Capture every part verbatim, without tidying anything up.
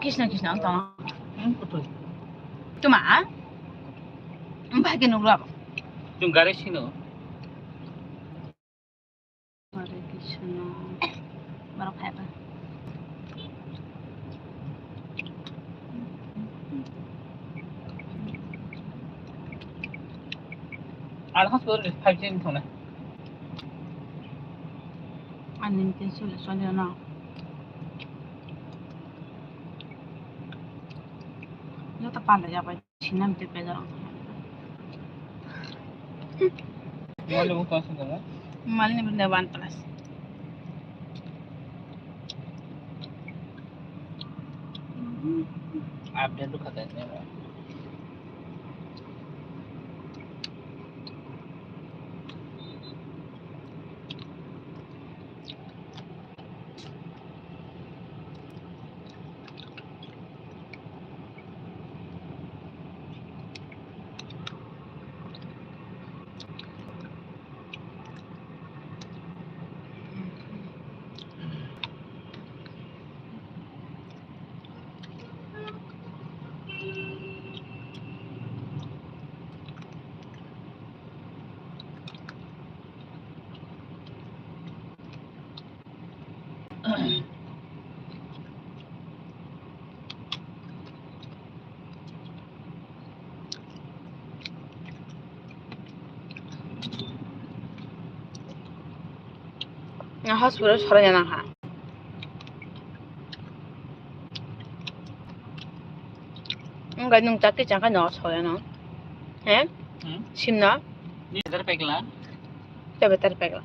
Kisna kisna ang tong. Hmm, kutu. Tuma? Bahai ke nukla. Chung gari sino. Hare Krishna. Borok hai ba. Alhas ko five G ni thona. Ani tin sule sonjana. Joto panda jabai. Sinam te peda. Mali mo kasa dong. Mali ni benda one plus. Update tu kata ni. Hospital sorai nang ha. Wngkha nwng chakhe chakhe no soya no. He? Hmm? Simna? Ni better pekla. Te better pekla.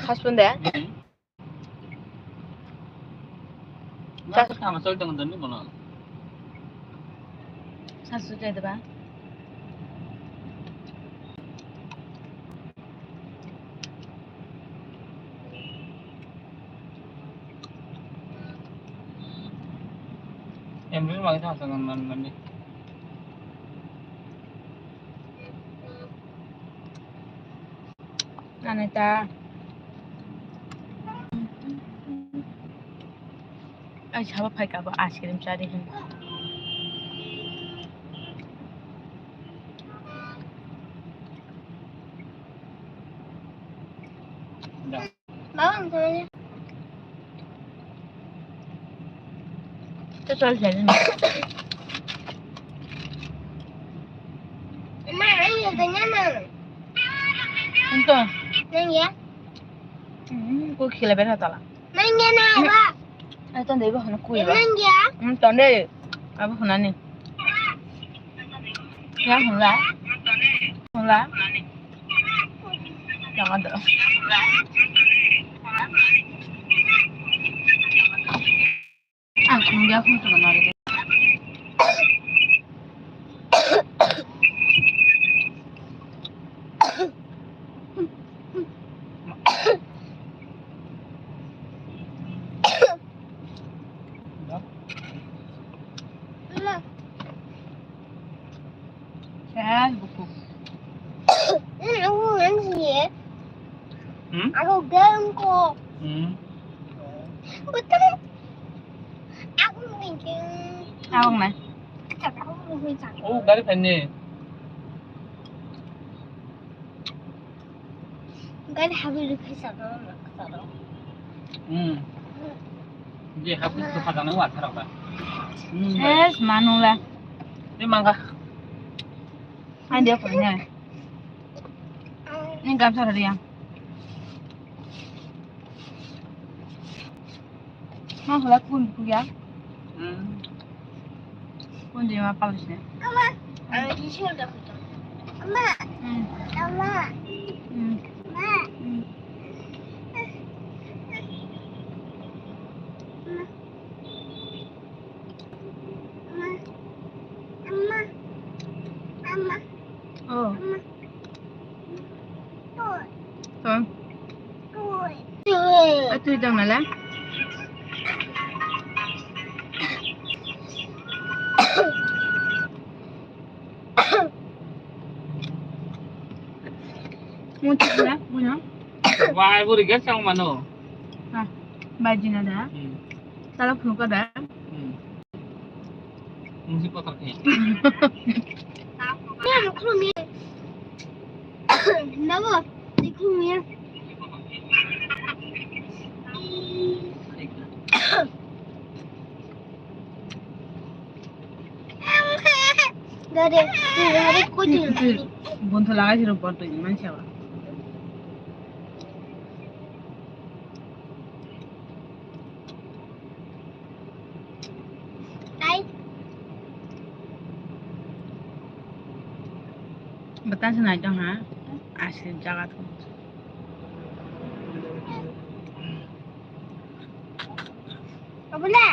Husband de? Hmm. Sa- Sa kama sol tong tong ni bono. Sa su jai de ba? Em, ni mangsa sa ngan man man ni. Anita. Ai, sabo phaika bo ice cream chari hin. Da. Baba, ang tanya. Ito, tol, tol. Ma, ang yung ganyan na. Ito. Nang ya? Hmm, ko khila bera tala. Nang ya na, ba? Ay, tan dai ba, hana kuwi ba. Nang ya? Hmm, tan dai. Abo hana ni. Ya, hana. Hana. Yang ada. Ah, kung dia kung tu mana ada. Sel buku. Hmm? Aku gangko. Hmm. Betul. Aku mungkin. Aku mana? Aku mungkin. Oh, dari sini. Gari habis rukhi sana, sana. Hmm. Dia habis tu kata nak wathar apa? Hmm. Yes, manula. Ini mangga. Ani dia punya. Ini gamsa dia. Ma hula kun kuya. Hmm. Kun dia ma palis ne. Ama, ah, di sini ada kutu. Ama. Hmm. Ama. Hmm. Ma. Hmm. Ama. Ama. Ama. Oh. Ama. Toi. Toi. Atui tong nala. Muchik na, buno. Wai, buri gas ang mano. Ah, bajina da. Hmm. Tala phunukha da. Hmm. Babu, dikhumi. Gare, gare, kujil. Bonto lagai siro bonto ini mansi apa? Tai. Betan senai dong ha. Asli jaga tu. Abula.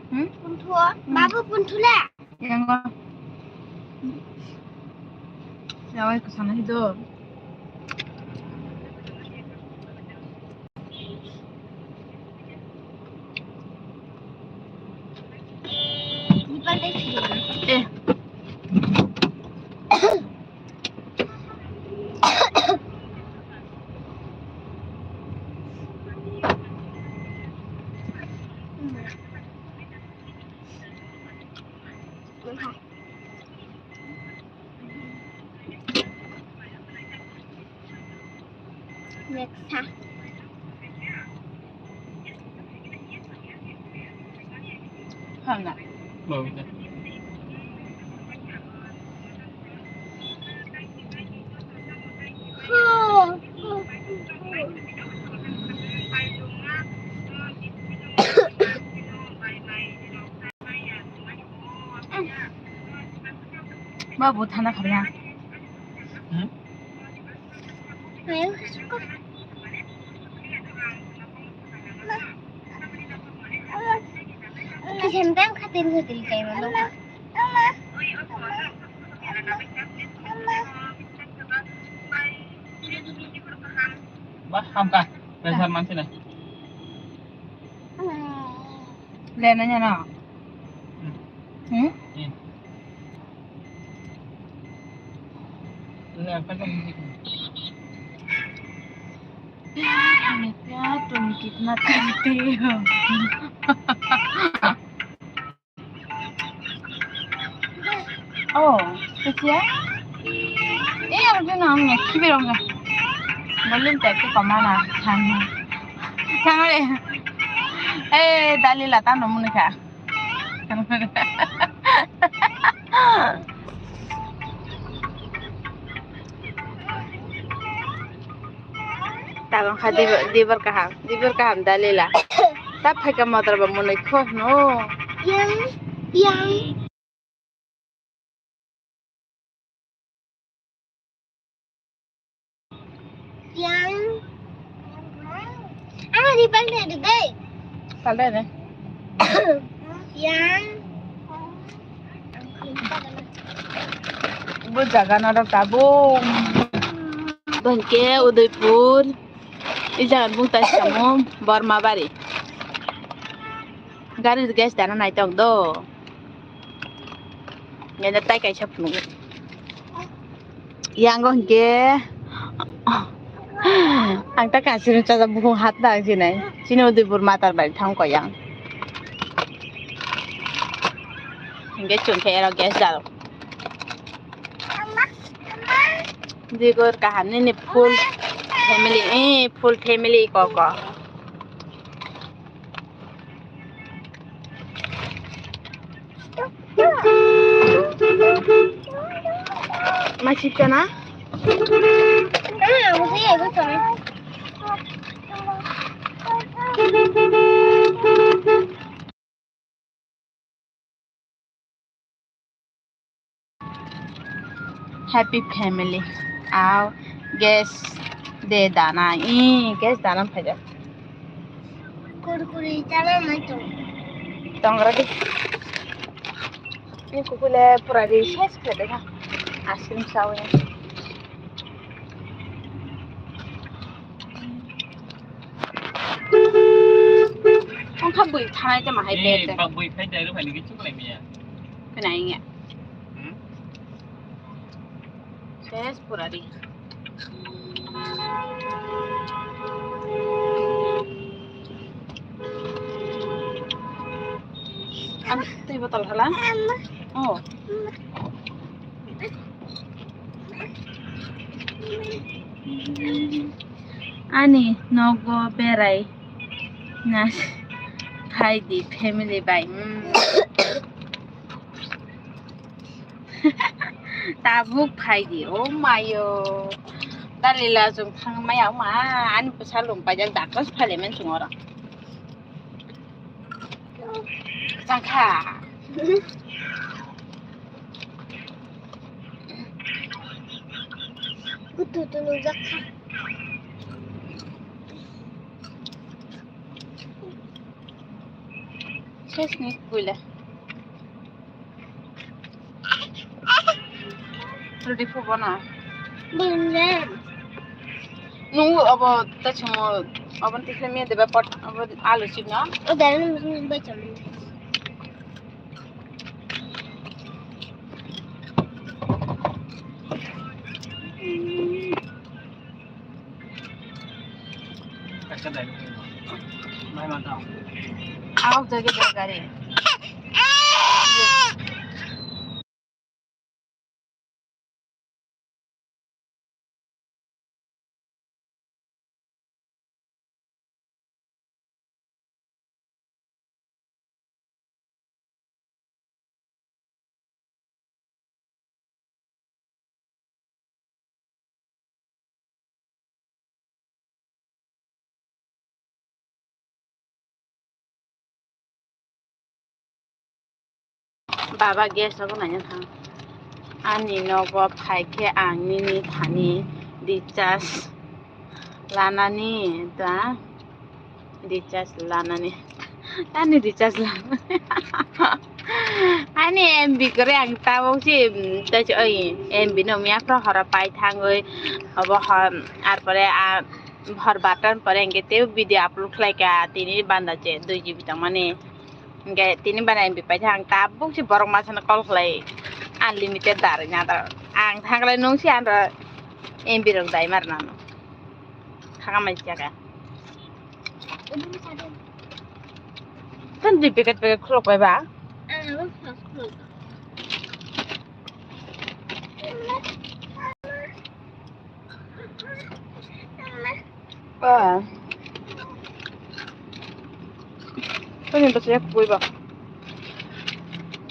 Hmm? Puntu. Babu puntu le. Yang ko. Jawai ko sana hido. Eh. Next ha. Hana. Babu thana kharya. Hmm? Kisan bang khatir khatir kaima nukha. Ba, hamka. Besar mansi na. Le nanya na. Hmm? Hmm? Hmm. Le, apa tu? Ani kya tum kitna karte ho? Oh, kecil ya? Eh, apa tu namanya? Kibir orang. Belum tak tu kemana? Sana. Sana deh. Eh, Dalila tano munika. Tabang kha dibor, dibor kaham, dibor kaham Dalila. Ta phaika motor ba monoi kho no. Yang, yang. Yang. Ang di palde de gai. Palde de. Yang. Bu jaga na rok tabung. Bangke Udaipur. I jaga bung tai samo Bormabari. Gari gas dana nai tong do. Ngene tai kaisa phunuk. Yango hingke ang ta kasiro chaja bukhung hat ta sinai. Chini Udaipur matar bai thang ko yang. Hingke chwng khe ero gas jalo. Digor kaham nini full family, eh, full family koko. Masih kana? Happy family. Aw, gas de dana. Ih, gas dana phaida. Kurkure chana mai tong. Tongra di. Ini kukule pura di ses phaida ha. Ice cream sawi. Ang kha bui thanai te mahai. Eh, bete. Bui phai dai ro phai ni kichu lai miya. Kena inge. Hmm? Ses pura di. Ang tei botol hala. Oh. Ani nogo berai na phaidi family bai. Mm. Tabuk phaidi, oh mayo. Dalila jung thang maya ma, ani bwsa lum paijak dakas phailaimani chwng oro. Changkha. Kutu tu nujak kha. Ses ni kuila. Rudi phubono. Bunle. Nungu abo ta chamo, abo tikhle miya deba pot, abo alu chip na. O dara nungu bai chamo. Aw, jage jage gari. Baba gas rok naina thang. Ani nogo phaikhe ang nini thani recharge lanani da. Recharge lanani. Ani recharge lanani. Ani M B kore ang tabok si, mm, tai si, oi, M B no miya pro hora pai thangoi. Obo hor, ar pore, a, hor batan pore hingke te video upload khlai ka, tini banda je dui G B tongmani. Hingke tini banda M B pai thang tabok si borok masa no call khlai. Unlimited dari na da. Ang thanglai nung si andro M B rok dai mar nano. Thaka mai jaga. Tan dui packet packet khulok bai ba? Ah. Toni bwswk kubui ba.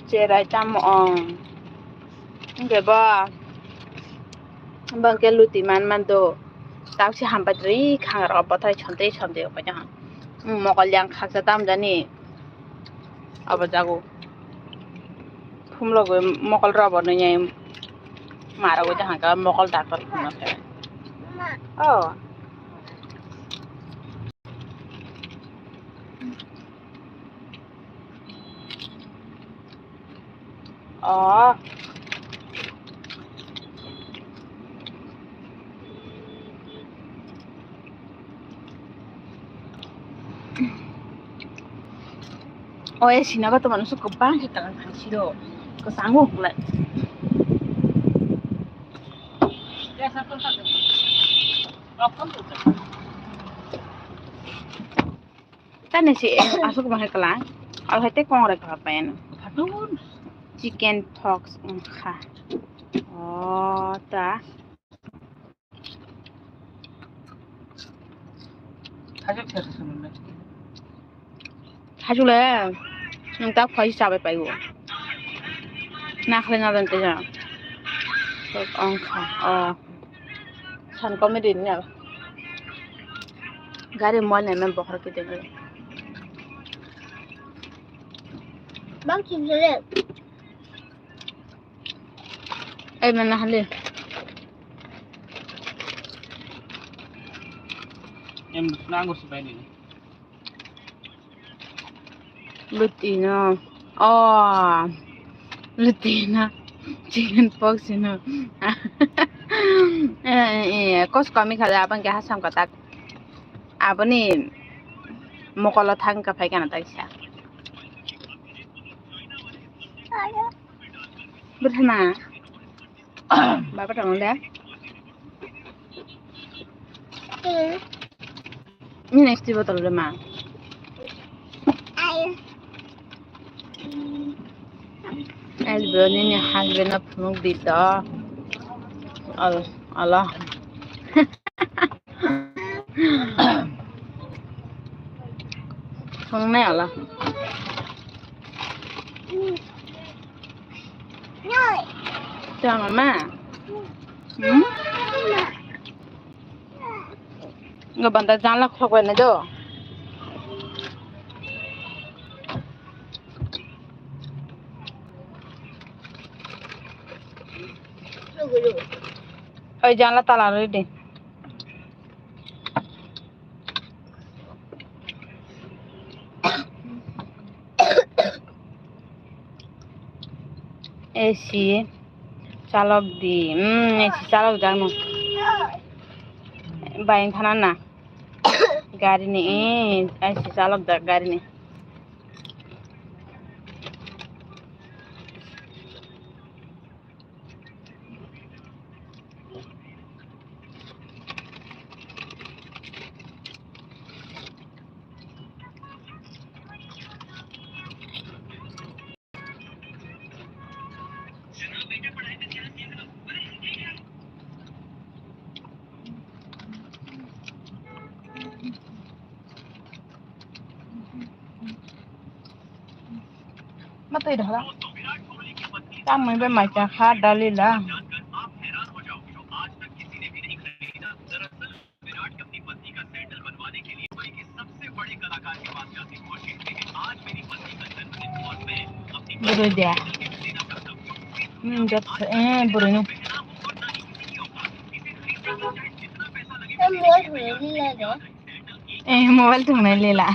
Cherai tamo ong. Hingke ba. Bangke luti man man do. Tausi hambai rwi khangrok bothai somtwi somtwi bai tong. Mokol yang khaksa tam jani. Abo jago. Phumlogwi mokol rok bo nwngyai marogwi tongkha mokol doctor phunukhe. Oh. Oh. O A C no ba tongmani se kwbang khe kalang kalang siro kwchango wngkhe. Tani si asuk bahai kala. Al hai te kong rai kha payan. Chicken pox wngkha. O ta. Hajule, nwng ta phai chabai pai o. Nakhle na dan te ja. Wngkha. O. San comedy ni aro. Gari mol nai man bokhor kete. Bang chim jole. Ai mana hale. Em nango sipai ni. Luti no. Oh. Luti no. Chicken pox no. Eh, eh, eh, kos komi khala abang ke hasam katak. Aboni mokolo thang ka phai kana taisa. Bwrhana. Baba tong le. Ni next botol le ma. Ayo. Nini husband no phunuk di to. Al-, Allah. Phunuknai Allah. Chama ma. Hmm? Nga banda janla khok bai na do. Oi, janla tala rwi di. A C chalok di. Hmm, A C chalok di ano. Bai thana na. Gari ni, eh, A C chalok da gari ni. Ma twi rw hala. Tamo bai mai cha kha dalila. Bwrwi de. Hmm, jat, eh, bwrwi no. Eh, mobile thwngnai lela.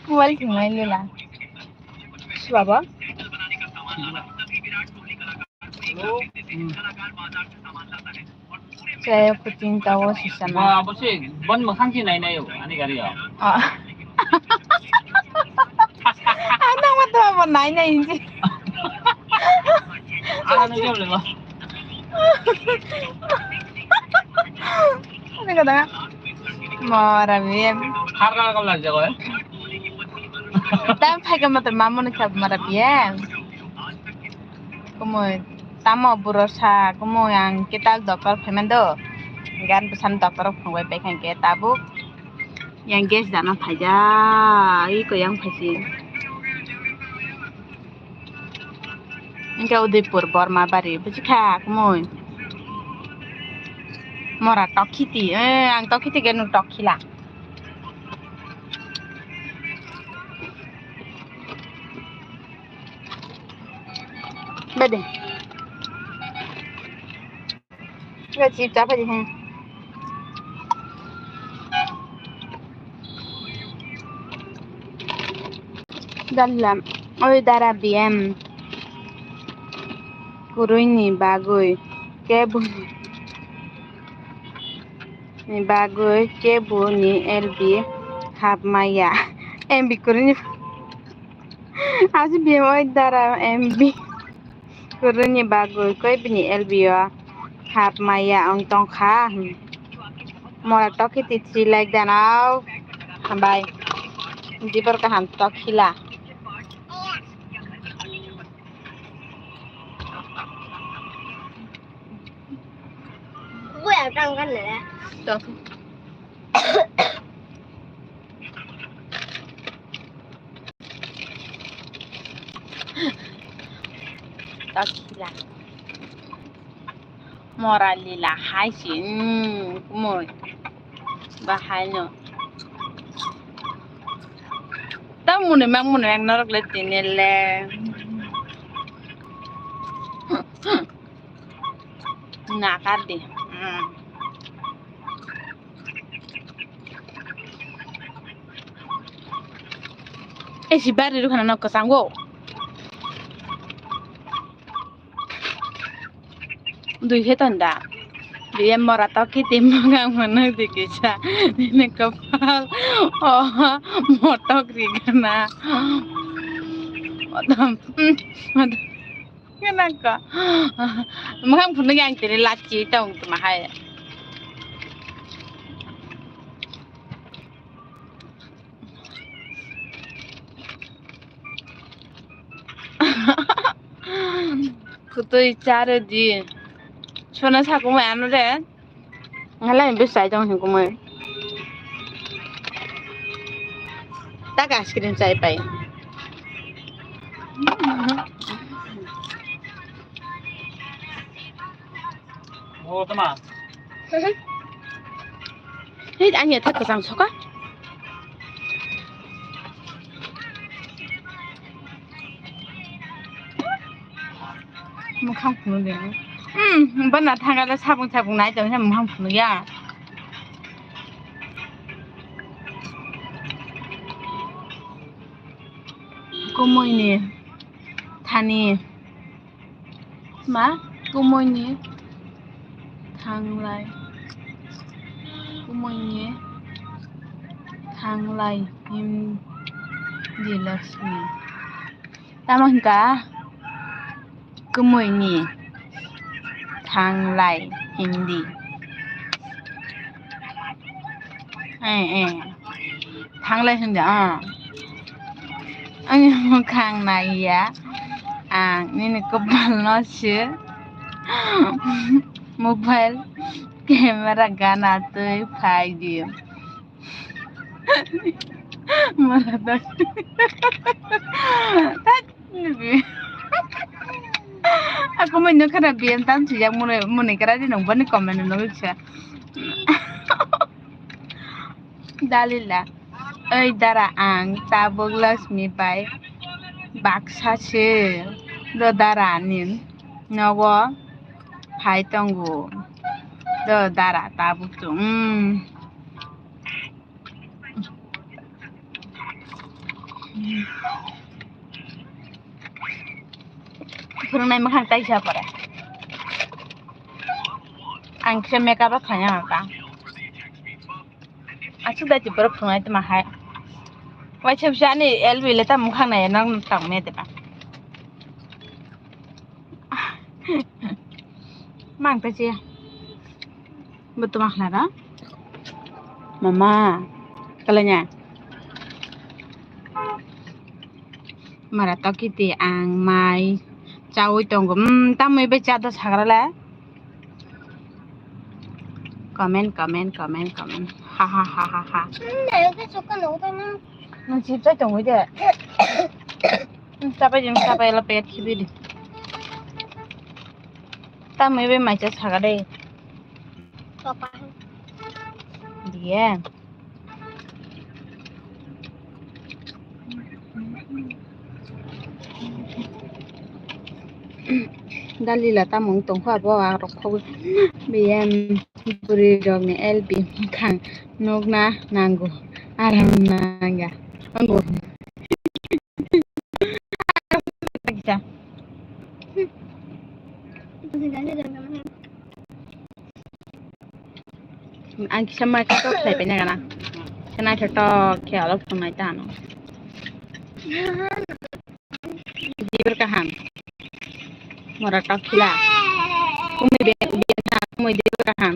Mobile thwngnai lela. Sibabo. Hello. Hmm. Saya kucing tahu sih sana. Ba, abo se, bon mokhang se nai nai o, ani gari o. Oh. Ano mo to abo nai nai hinji. Ano jom le ba. Ano kata? Mora bien. Har ka kam lag jago, eh? Tam phai ka mato mamu ni khap mora bien. Kumui. Tamo buro sa, kumui ang kital doctor phaimando. Gan bwsani doctor phunugwi paikha hinkhe tabuk yang gas dana phaija, iko yang phaisi. Hinkhe Udaipur Bormabari, buchikha, kumui. Mora Tokhiti, eh, ang Tokhiti genu Tokhila. Bade. Ga chip cha phai di ha. Dallam. Oi dara biyam. Kurui ni bagui. Kebo ni bagui kebo ni L B hap maya. M B kurui ni. Asi biyam oi dara M B. Kurui ni bagui koi bini L B o hap maya ong tong kha. Mora Tokhiti three like dano. Hambai. Jibor kaham Tokhila. Tok. Tokhila. Mora lila hai si, mm, kumui. Bahai no. Tamo mwnwi mang mwnwi ang norok le tini le. Nakar di. Mm. Eh, si bari rukha na nok kwchango. Dui khe ton da. Biya mora Tokhiti mwkhang mwnwi di kisa. Nini kwpal. Oh, motok rigana. Motom. Motom. Ganang ko. Mwkhang phunuk yang tini lachi tong tuma hai. Kwtwi cha rw di. Sona sakumui ano de. Ngalai bwsai tong hwnkumui. Tak ice cream chai pai. Oh, tama. Hei, ang ya thak kwchang soka. Mukhang phunuk ya. Hmm, bana thangala sabung sabung nai tong mukhang phunuk ya. Kumui ni thani. Ma, kumui ni thanglai, kumui ni thanglai himdi Lakshmi. Tamo hwnka, kumui ni thanglai himdi. Eh, eh. Thanglai hwnda, ah. Ani mukhang naiya. Ang nini kopal no se. Mobile camera gana twi phai di. Mara tak. Aku mai nukha na biyam tam sijak muni, muni kara di nung bani comment nung sa. Dalila. Oi dara, ang tabuk Lakshmi bai baksa se. Do dara nin nogo phai tongo. Do dara tabuk chung. Hmm. Phwrwngnai mwkhang taisa pore. Ang khe makeup rok khaina ang ta. Aswk dai twi borok phwrwngnai tongma hai. Waisa bisa ani L B le ta mwkhang nai nang tang me de ba. Mang ta che. Bo toma khna da. Mama. Kalanya. Mara tokiti ang mai chawi tongo. Hmm, tamwi bai cha do sagra le. Comment, comment, comment, comment. Ha, ha, ha, ha, ha. Hmm, nang khe chukka nang tamo. Nang chip chai tongwi de. Hmm, chapai di, chapai la pet khibi di. Tamwi bai mai cha sagra de. Papa. Diye. Dalila tamung tongkha abo arok khogwi. Biyem bwrwi rokni L B mwkhang nukna nango. Aram nangya. Nango. Kisa. Ang kisa mai kok khlai paina gana. Kisa naithotok khe alok tongnai ta ano. Dibor kaham. Mora tok khila. Kumui be, be, kumui dibor kaham.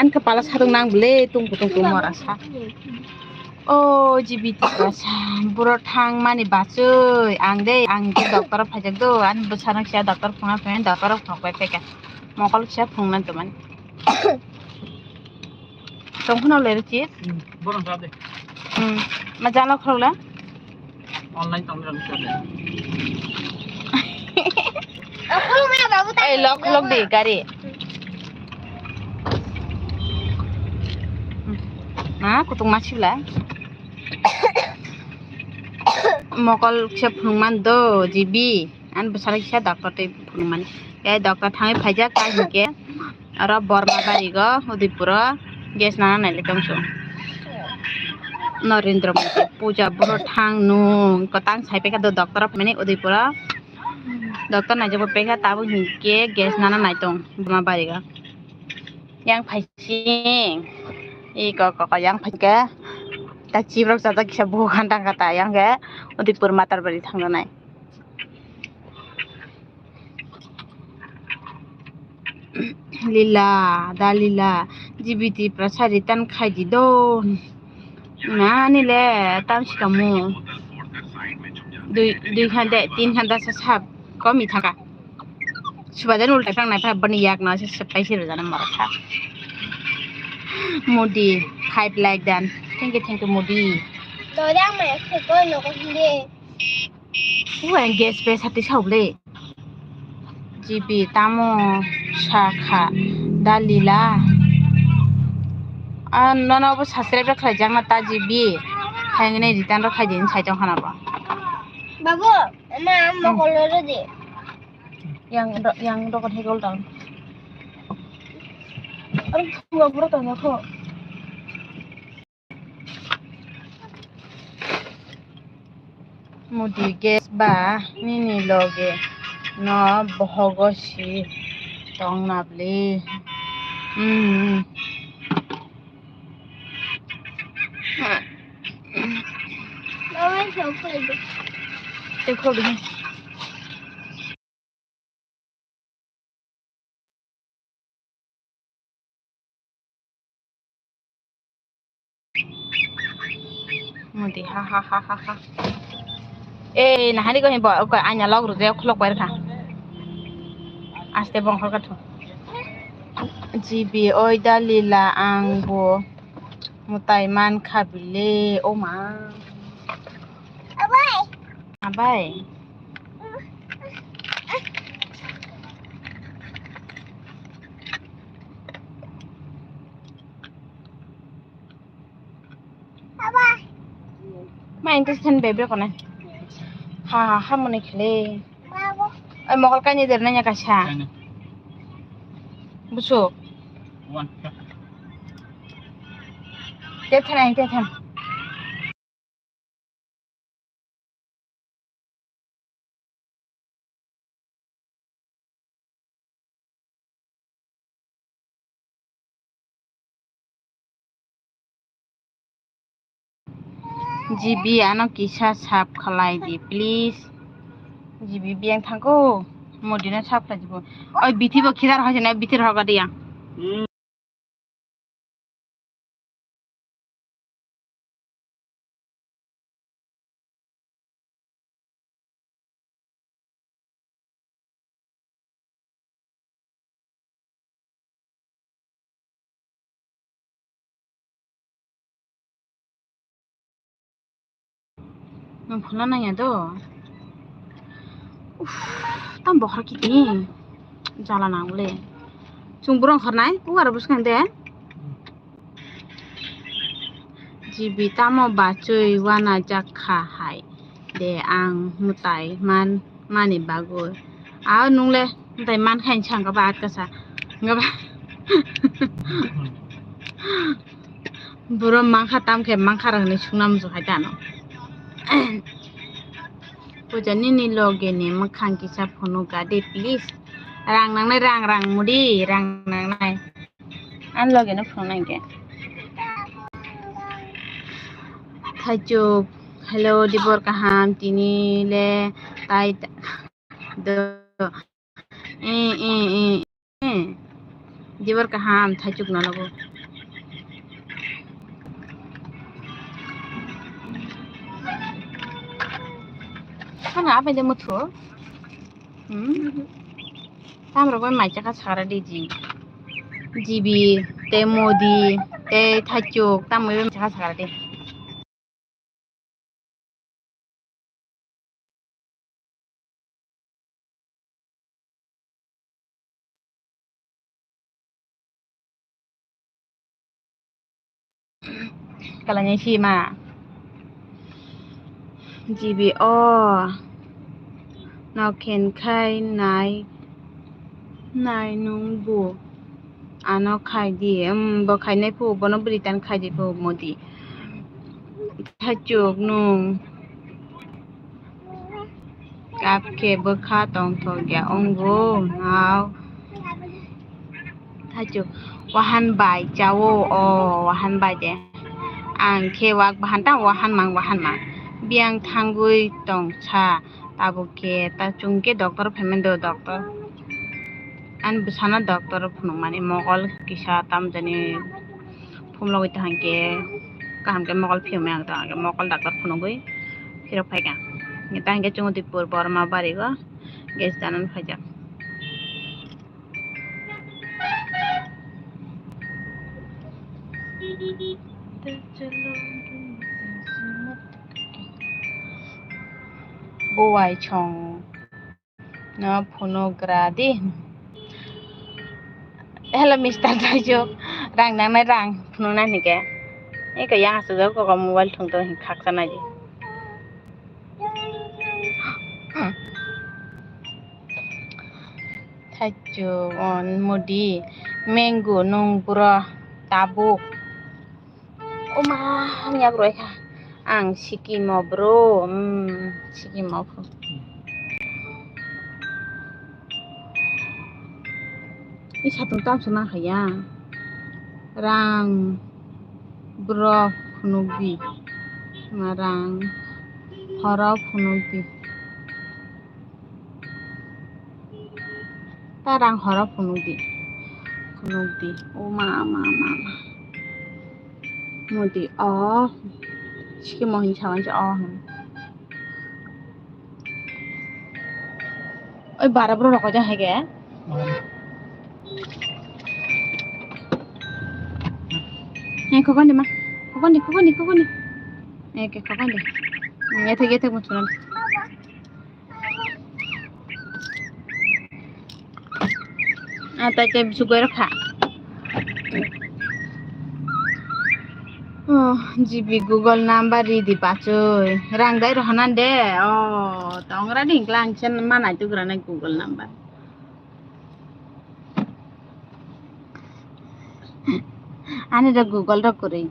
An kepala sarung nang bele tungku tungku mora sa. O G B T basa, buro thang mani bachoi, ang de, ang de doctor o phaijak do, ani bwsano kisa doctor phunukna phai, doctor o phunuk bai phaikha, mokol kisa phunukna tongmani. Tongphano le ruchi? Hmm, borok jade. Hmm, ma jalo khorokla? Online tongmani rok jade. Ei, lok, lok di gari. Ma, kutung ma sibla. Mokol kisa phunukman do, G B. Ani bwsano kisa doctor tei phunukmani. Tei doctor thangwi phaijak, tai hinkhe oro Borma barigo, Udaipuro gas nana nailai tongso. Narendra Modi puja buro thang nung kwtang sai paikha do doctor o phaimani Udaipuro. Doctor naijak bo paikha, tabuk hinkhe gas nana naitong Borma barigo. Yang phaising. Iko koko yang phaikhe. Ta chibrok chajak kisa bukhuk han tangkha ta yang khe Udaipur Matarbari thangjanai. Lila, da Lila, G B T prasari tan khai di do. Nani le tam si kamu. Dui, dui khande, tin khande sa sab komi thaka. Subadan ulta phang nai pha bani yak na se sepai se rojana mara kha. Modi, five like dan. Thank you, thank you, Modi. Dodang mai se ko no ko hinde. Uang gas pe sati saule. G B tamo sakha dalila. Ah, nono bo subscribe rok khlai jakna ta G B. Thainwi nai return rok khai din sai tong khana bo. Babu, ama, ama Hmm. Kolor di. Yang do, yang do ko thegol dang. Aru thua bro tanya ko. Modi gas ba nini loge no bohogo si tong na bli. Hmm. Tei khuldi. Modi ha ha ha ha ha. Eh, nahani ko himbo ko anya log ruje khulok bai kha. Aste bong khol ka thu. G B oi dalila ang bo mutai man kha bile o ma. Abai. Abai. Ma, interesting bebe kone. Ha, ha, ha, mone khele. Ai, mokol kani der nanya kaisa. Kani. Busuk. One. Te thana, te thana. G B ano kisa sap khlai di, please. G B biyang thango, Modi no sap khlai di bo. Oi, bithi bo khidar hoise na, bithi rok gadi yang. Nwng phunna nangya do. Uff, tam bokhorok kiti. Jala nang le. Chwng bwrwi ongkhornai, o aro bwskang de. G B tamo bachwi wana jak kha hai de ang mwtai man mani bagwi. A nwng le mwtai man kha hinwi sa wngkha ba atkasa. Wngkha ba? Buro mankha tamkhe mankha rok hinwi sungna muchung hai tano. Puja nini loge ni mwkhang kisa phunuk gadi please. Rang nangnai rang rang mudi rang nangnai. Ani loge no phunuk nai khe. Thaichuk, hello dibor kaham tini le tai ta-, do. Eh, eh, eh, eh. Dibor kaham, thaichuk nanogo. Hana apai de muthu. Hmm. Tamrok bai mai chakha sakra di ji. G B, tei Modi, tei thaichuk, tamrok bai mai chakha sakra di. Kalanya si ma. G B o. Nokhen khai nai, nai nung bo. Ano khai di, um, bo khainai phu, bono bwrwi tan khai di phu, Modi. Thaichuk nung. Kap khe bwkha tongthok ya wngo, nao. Thaichuk, wahan bai chao, o, wahan bai de. Ang khe wak bahan ta, wahan mang, wahan mang. Biyang thangwi tong sa. Tabuk khe ta chwng khe doctor phaimani do, doctor. Ani bwsano doctor phunukmani mokol kisa tamjani phumlogwi ta hwnkhe kaham khe mokol phiyokmani ang ta hwnkhe mokol doctor phunugwi phirok phaikha. Tang khe chwng Udipur Borma bari o gas danan phaijak. Buai chong no phunugra di. Hello, Mister Thaijok. Rang nangnai rang phunuknai hwnkhe. Eko yang aswk jago kok mobile thwng tong khaksa nai di. Thaijok, on mudi, mango, nung bro, tabuk. Oma, hamya bro kha. Ang Sikimo bro, hmm, Sikimo bro. Ni satung tam sana khaya. Rang bro phunukdi. Ma rang horo phunukdi. Ta rang horo phunukdi. Phunukdi. O ma, ma, ma, ma. Mudi o. Sikimo hin sawan se o hin. Oi bara bro rok jang hege. He khokon di ma. Khokon di, khokon di, khokon di. He ke khokon di. Ngethek, ngethek mo chunan. Ah, tai tai bisuk goi rokha. Oh, G B Google number ri di pachoi. Rang dai rohonan de. Oh, tongra ding klang chen manai tugra nai Google number. Ani da Google rok kwrwi.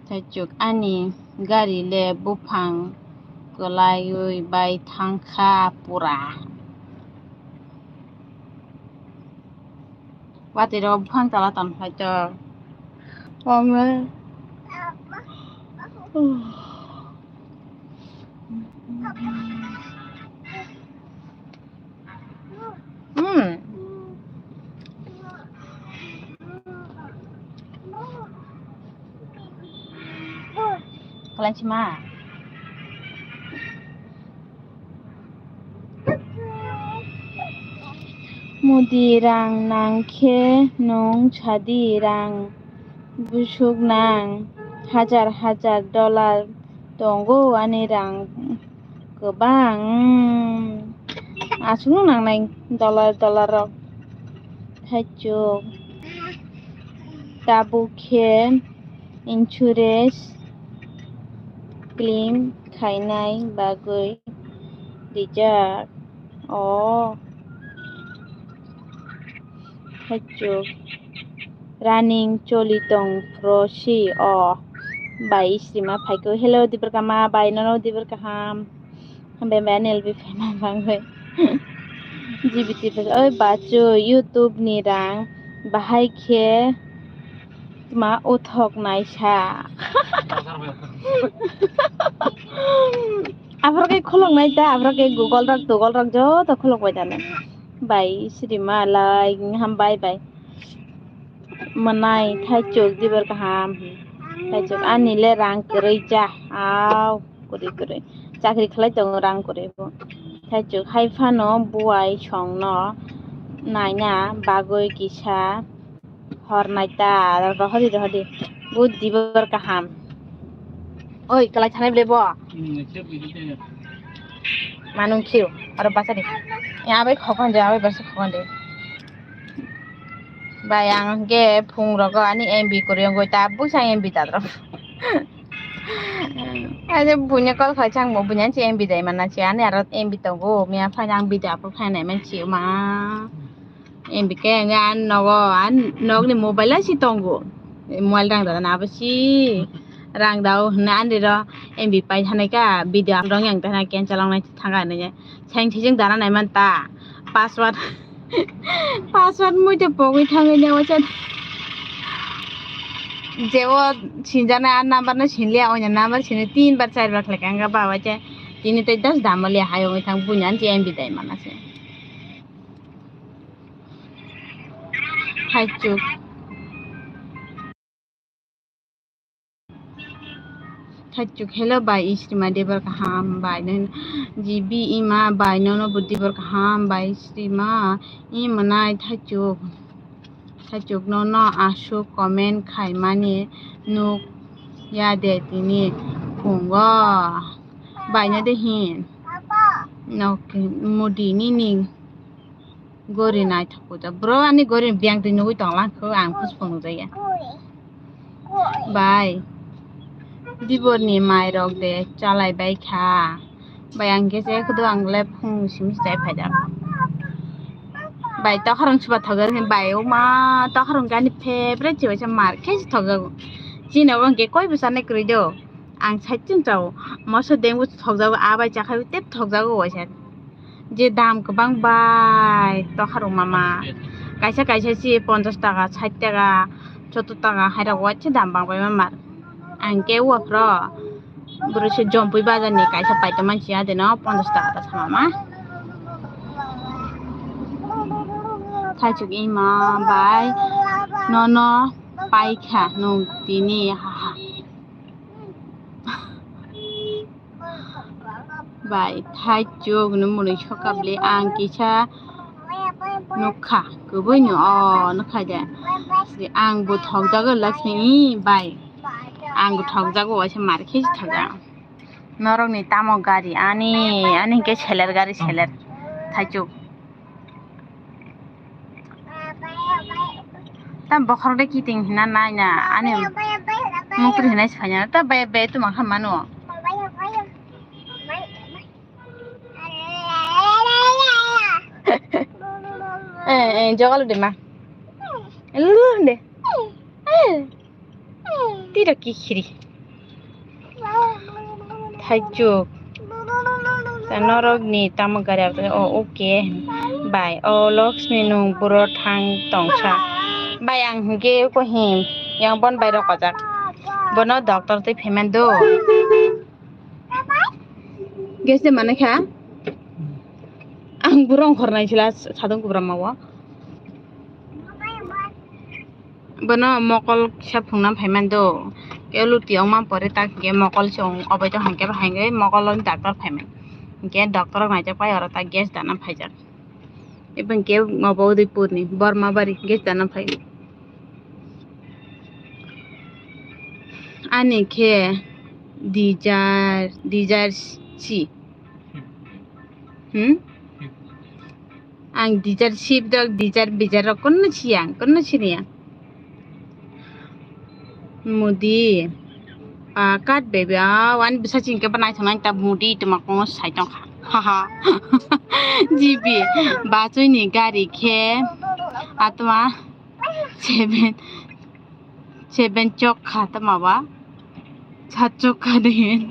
Thaijok ani gari le buphang kwlaiwi bai thangkha pura. Watwi rok buphang tala tongkhlai to. Omo. Hmm. Kalanchima. Mudi rang nang khe nwng sadi rang busuk nang hajar hajar dollar tongo ani rang kwbang, hmm, aswkno nangnai dollar, dollar rok. Thaijok tabuk khe insurance claim khainai bagwi rijak. O. Thaijok. Running choli tong phro si o. Bai sima phaikhe. Hello, Dibir Kama, bai nono Dibir Kaham. Hambai bai ani L B fan bangwi. G B T fan. Oi bachu, YouTube ni rang bahai khe tma uthok naisa. Aphro khe khuluk nai ta, aphro khe Google rok, Google rok joto khuluk bai ta nai. Bai srima lai, hambai bai. Mwnai, Thaijok, Dibir Kaham. Thaijok, ani le rang kwrwi cha. Au, kwrwi, kwrwi. Chakri khlai tongo, rang kwrwi bo. Thaijok, hai phano buai songno naina bagwi kisa hor nai ta. Rohori, rohori. Bo Dibir Kaham. Oi, kwlai thanai ble bo. Manung khiu, aro bachari. Ya, abai khokon de, abai basa khokon de. Bai, ang hwnkhe phung rogo ani M B kwrwi wngwi ta busa M B ta drop. Aje bunya call khai chang bo bunya chi M B dai mana chi ani aro M B tongo miya phai ang video upload khai nai man chi ma. M B khe ang nogo an nogni mobile si tongo. Mobile rang dana abo si rang dao hwnna ani ro M B pai thanai ka video upload wng yang tana cancel wng nai thanga nai. Seng sijing dana nai man ta. Password. Password mui te pogwi thangwi ne wacha. Jebo sinjana a number no sinliya, onya number sini tin bar char bar khlai kanga ba wacha. Tini tei das damalia hai ongwi thang bunya anchi M B dai mana se. Haichuk. Thaichuk, hello bai, Isrima debor kaham bai, nono G B ima bai, nono bo debor kaham bai, Isrima, i mwnai Thaichuk, Thaichuk nono aswk comment khaimani nuk ya de tini phungo, bai no de hin, nok mudi nini. Gori naithok kujak. Bro, ani gori ni biyang twi nugwi tong lang kho, ang puspung nukjakya. Bai. Diborni mairok de chalai bai kha. Bai, ang khe se khwdo ang le phung simi chai phaijak. Bai, tokharong chuba thokjak ni bai, o ma, tokharong khe ani favorite se waisa mar khe se thokjago. Chini bo hwnkhe koi bwsa nai kwrwi do. Ang saichung chao. Moso dengbo thokjago, a bai chakhai tei thokjago waisa. Je dam kwbang bai tokharok mama. Kaisa kaisa si ponchash taka, sait taka, sottor taka hairok waisa dam bang bai mama. Ang khe uaphro bwrwi se Jompui bazar ni kaisa paitoma si adeno ponchash taka ta sama ma. Thaichuk ima bai nono paikha nung tini haha. Bai, Thaichuk no mwnwi sokabli ang kisa nukha, kwbwi no, o nukha de. Ang bo thokjago Lakshmi, bai. Ang bo thokjago, waisa mar khe thokjago. Norokni tamo gari, ani, ani hwnkhe seler gari, seler. Thaichuk. Ta bokhorok de kiting hina nai na ani mukri hinai se phaina ta bai bai tu mangkha mano. Eh, eh, jogalo de ma. Lu de. Eh. Tiro kikhiri. Thaichuk. Ta norok ni tamo gari aboni o, okay. Bai, o Lakshmi nung buro thang tongsa. Bai, ang hwnkhe ko him, yang bon bai rok kojak. Bono doctor twi phaimani do. Gas de mane kha? Ang buro ongkhor nai sila sadong kubra ma o. Bono mokol kisa phungna phaimani do. Khe luti ongma pore ta hwnkhe mokol se ong, obo to hwnkhe bo hwnkhe mokol ni doctor phaimani. Hwnkhe doctor rok naijak pai oro ta gas dana phaijak. Ebo hwnkhe obo Udaipur ni Bormabari gas dana phai. Ani khe dijar, dijar si. Hmm? Ang dijar sip dok, dijar bijar rok kunno siya, kunno siniya. Mudi, ah, kat bebe, ah, wani bwsa chini khe bo naithok nai ta mudi tuma kung sai tong kha. Haha. G B, bachoi ni gari khe, atma, seven. Seben chok kha tama ba? Sat chok kha de.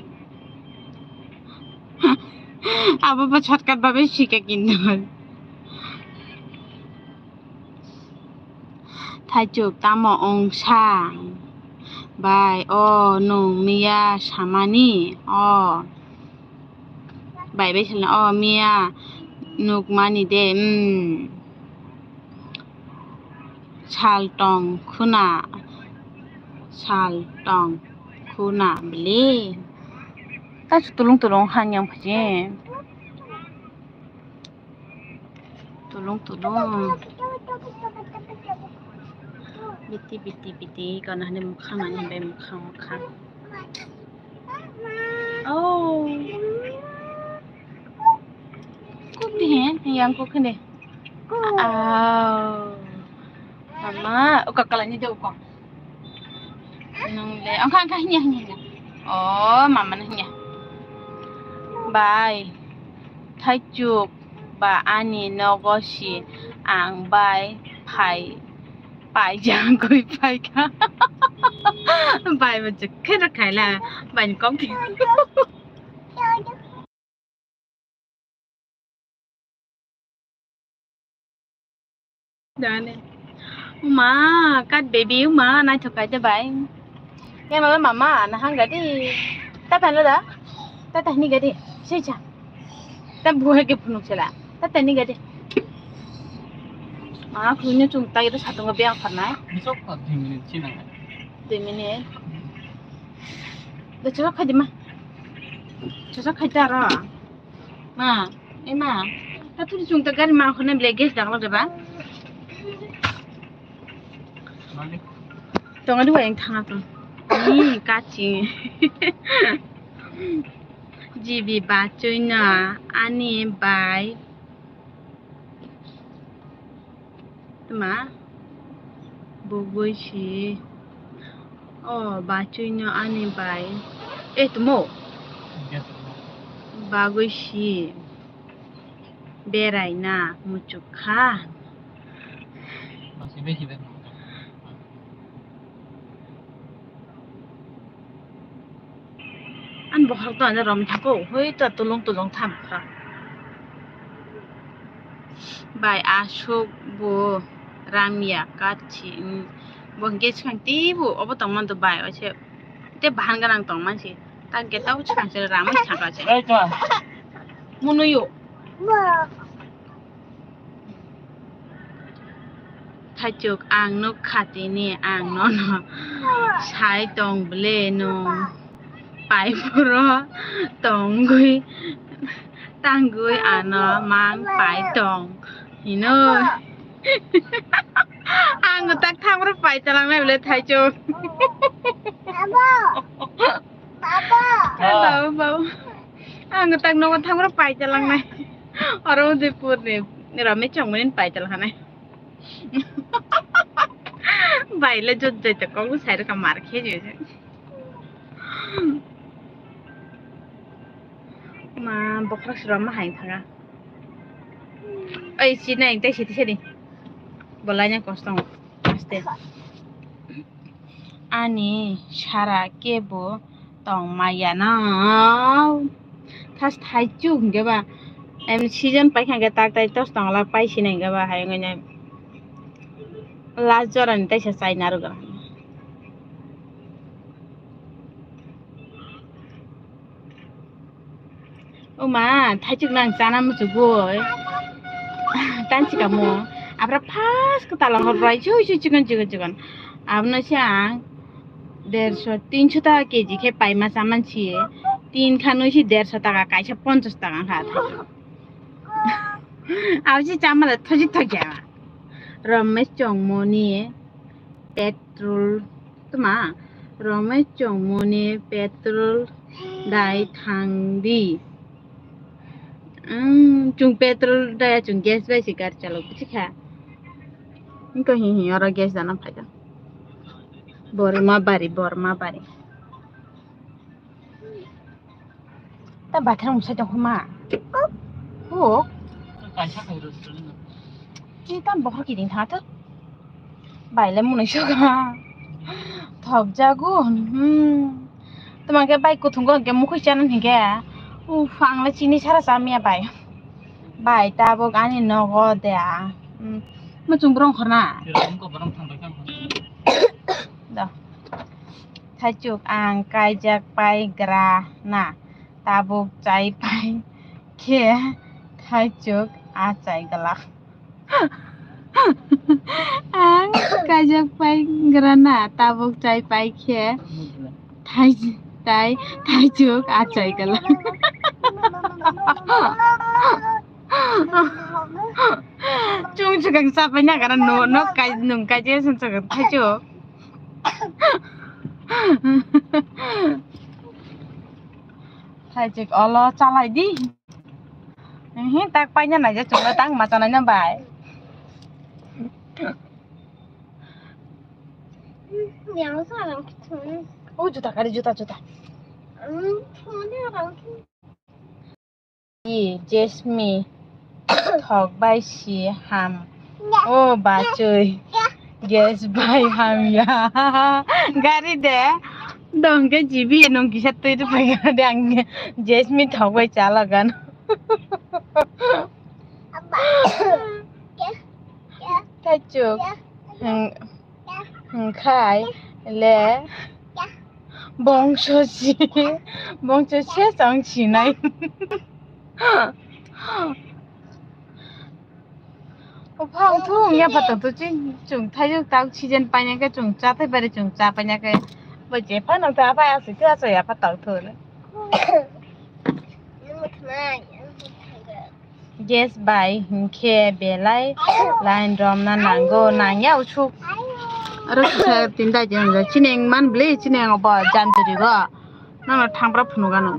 Abo ba shortcut ba be sika kinto. Thaichuk tamo ongsa bai o nung miya samani o. Bai bai salna o miya nukmani de, um. Sal tong khuna, sal tong khuna bili. Ta su tulung tulung hanyang phaji. Tulung tulung. Biti biti biti kono hani mukhang ani bai mukhang mukhang. Oh. Kok di he, yang kok hene. Oh. Mama, uka kalani de uka. Nung le, angka angka hinya hinya hinya. Oh, mama na hinya. Bai. Thaichuk ba ani nogo si ang bai phai. Pai jang koi pai kha. Bai ba jekhe ra khaila. Bai ni kok. Dane. Uma, kat baby, uma, naithok kai de bai. Ya mama, mama, na hang gadi. Tata lo da. Tata hini gadi. Sisa. Ta buhe ke phunuk sela. Tata ni gadi. Ma, khulunyo chung ta itu satungo biang kharnai. Sok kha dui minute chinang. Dui minute. Da chwla khai di ma. Chwla khai da ro. Ma, e ma. Ta tuli chung ta gari ma khone ble gas dagla de ba. Tonga duwa yang thanga to. Ni kachi. G B ba chuina ani bai. Tma bugui si. O ba chuino ani bai. E tumo. Bagui si. Beraina muchukha. Ani bokhorok to ani rom thangkho, hoi to tulung tulung tham kha. Bai asuk bo ramya kachi, bo hwnkhe swkang teibo obo tongmani to bai, oise tei bahan gwnang tongmani se, ta hwnkhe tabo swkang se ramwi thangkha se. Munuyo. Thaichuk, ang nuk kha tini, ang nono sai tong ble, nwng pai phuru tongwi tangwi ano mang pai tong hino. Ang tak thang phuru pai talang nai ble Thaichuk. Baba, baba. Ang tak nogo thang phuru pai talang nai. Oro Udaipur ni rami chongmani pai talang nai. Bai le jot jai to kok sai rwkha mar khe je. Ma bokhorok siro ma hai thanga. Oi si nai tai siti sedi. Bolai nya kosong. Aste. Ani sara kebo tong maya no. Thas Thaichuk hwnkhe ba, em, season paikha hwnkhe tak tai tos tongla pai sinai hwnkhe ba, hai wngwi nai last jorani taisa chai narwkgo. O ma, Thaichuk nang chana muchugwi. Tansi kamo. Abra first kwtal hor bai chui chui chikon chikon chikon. Abono se ang derso tinso taka K G khe paima chamansi. Tin kha nui si derso taka kaisa ponchas taka kha Thaichuk. Abo se chamale thoji thokya. Romesh Chongmoni petrol. Tma, Romesh Chongmoni petrol dai thangdi. Ang, chwng petrol daya, chwng gas bai se gari chalok bwswkha. Wngkha hi hi oro gas dana phaikha. Borma bari, Borma bari. Ta bathang musai tong ma. Ho. Kaisa khai restaurant. Ki tam bohor ki ding tha ta. Bai le munui soga. Thok jago. Hmm. Tuma ke bai kuthung ko ke mukhui chana ni ke. U phang le chini sara chamya bai. Bai tabuk ani nogo de a. Hmm. Muchung brong khorna. Ram ko brong thang bai kang. Da. Thaichuk ang kaijak pai gra na, tabuk chai pai khe Thaichuk achai glak. Ang kaijak pai gra na, tabuk chai pai khe Thai, tai Thaichuk achai glak. Chung chukang sapai na gara no, no kai, nung kai je sun chukang Thaichuk. Thaichuk olo chalai di. Hi tak paina naija chwngno tang ma chanai na bai. Yang sa rang ki thun. O juta kari juta juta. Hmm, thun de rang ki. Di, Jasmine, thok bai si ham. O bachoi, gas bai ham ya. Gari de, dong ke jibi nung kisa twi rw pai de ang Jasmine thok bai cha lagan. Thaichuk. Hmm. Hwnkhe le bongso si, bongso se chwng sinai. Ophang thung ya phato to chwng, chwng thaijak tak season paina khe chwng cha thai bari chwng cha paina khe Bo jephano ta bai aswk khe aswk yapha tongthok. Gas bai hinkhe belai line romna nango, nangya usuk. Aro kisa tinta jeng jeng chini wng man bwle, chini wng bo jamjuri go. Nono thangbra phunukgano.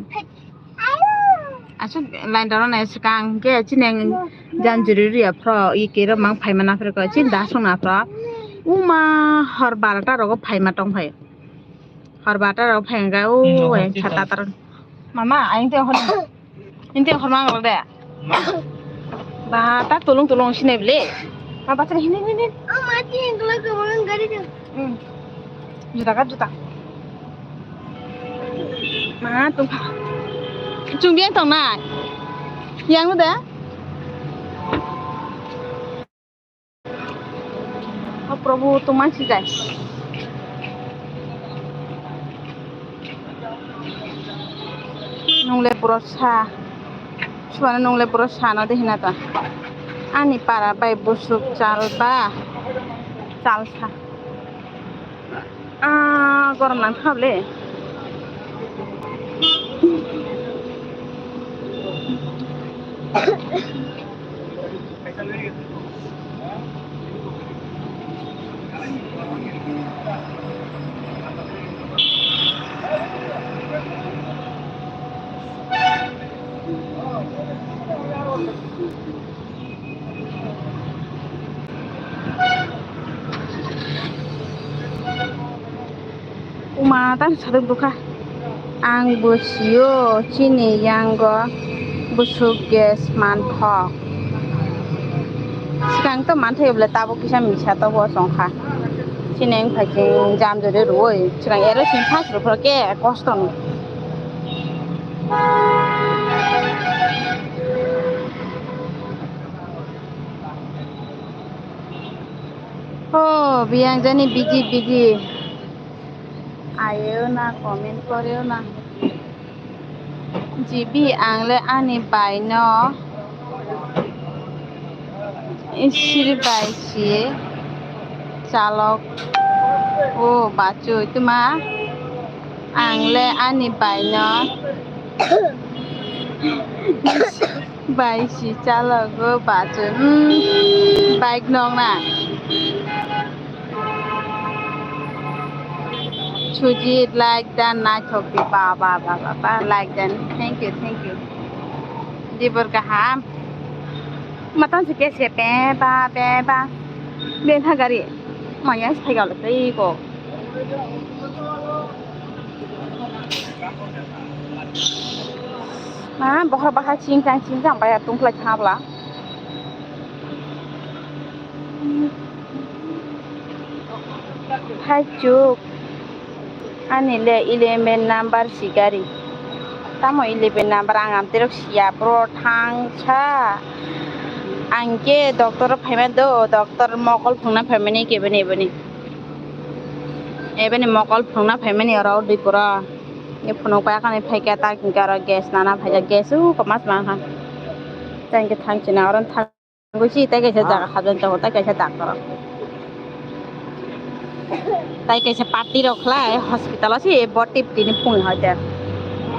Aswk line romna nai swkang hinkhe chini wng jamjuri rwya phro, i kero mang phaima naphre ko, chini da songna phro. Uma hor barota rogo phaima tongphai. Hor barota rogo phai wngkha, o, hmm, ayang sa tatar. Mama, ayang tei hor. Inte hor mang rok de. Ba, ta tulung tulung sini beli. Ma, bacha hini, hini. Oh, mati yang kalau ke orang gari tu. Hmm. Juta ka juta. Ma, tu. Chung biang tong na. Yang udah. O Prabhu, tongma si jai. Nungle boro sa. Suano nungle boro sa no de hina ta. Ani para bai busuk chal ba. Chal sa. Ah, gorom nang thap le. Uma tang sadok dukha. Ang bo sio chini yango busuk gas manthok. Swkang to manthai bole tabuk kisa misa to bo chongkha. Chini wng phai chwng jam jori rwoi. Swkang ero chini first rwphro khe kosto no. Oh, biyang jani biji biji. Ayo na comment koreo na. G B ang le ani bai no isir bai si chalok o bachoi tuma ang le ani bai no. Bai si chalogo bachoi, hmm, bike nong na. Sujit like dan naithok di ba ba ba ba ba like dan. Thank you, thank you. Dibor kaham. Matan se kese pe ba pe ba. Ben ha gari. Maya sai galo tei ko. Ma, bohor bahai chingkang chingkang bai tongkhlai kha bwla. Thaichuk. Ani le eleven number si gari. Tamo eleven number ang amterok siya bro thangsa. Ang khe doctor phaima do, doctor mokol phungna phaimani kebeni ebeni. Ebeni mokol phunukna phaimani oro Dipura. E phunuk pai kani phaikhe ta hinkhe oro gas nana phaikha, gas o komas mankha. Ta hinkhe thang china oro thang gwi si tei kaisa jaga hajani tongo, tei kaisa doctor. Tai kaisa party rok khlai hospital o se bo tip tini phung hai te.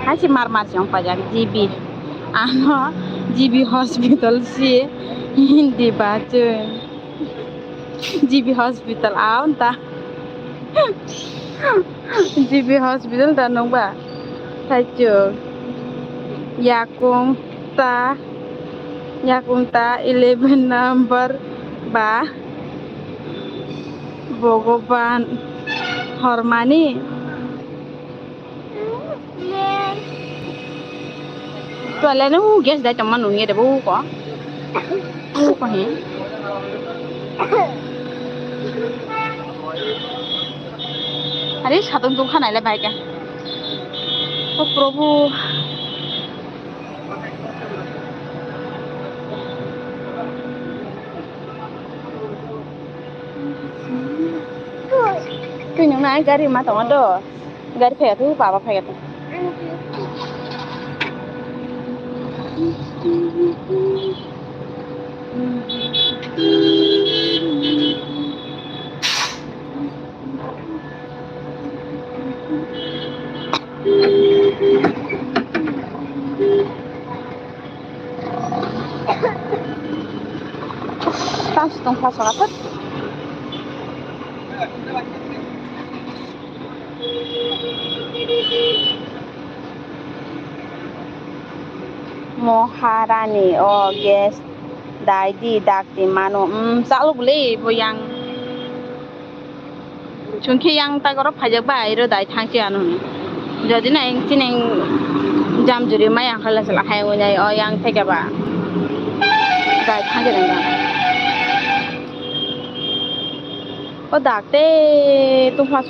Hai se mar mar se ong paijak G B. Ano G B hospital se Hindi bachoi. G B hospital aon ta. G B hospital ta nungba. Thaichuk. Yakung ta. Yakung ta eleven number ba. Bhagwan hormani. Tuale no gas dai tongma nungya de bo ko. Bo ko he. Are sadong tong kha nai le bai ka. O Prabhu. Twi nung nai gari ma tongo do. Gari phai tu baba phai tu. Tang si tong pha saka thot. Moharani o gas dai di dak di mano. Um, chalok le bo yang. Chwng khe yang tak oro phaijak bai ro dai thang si ano hwnwi. Jodi na eng chini eng jam juri mai ang khala sala hai wngnai o yang theke ba. Dai thang si nang. O dak te tu phas.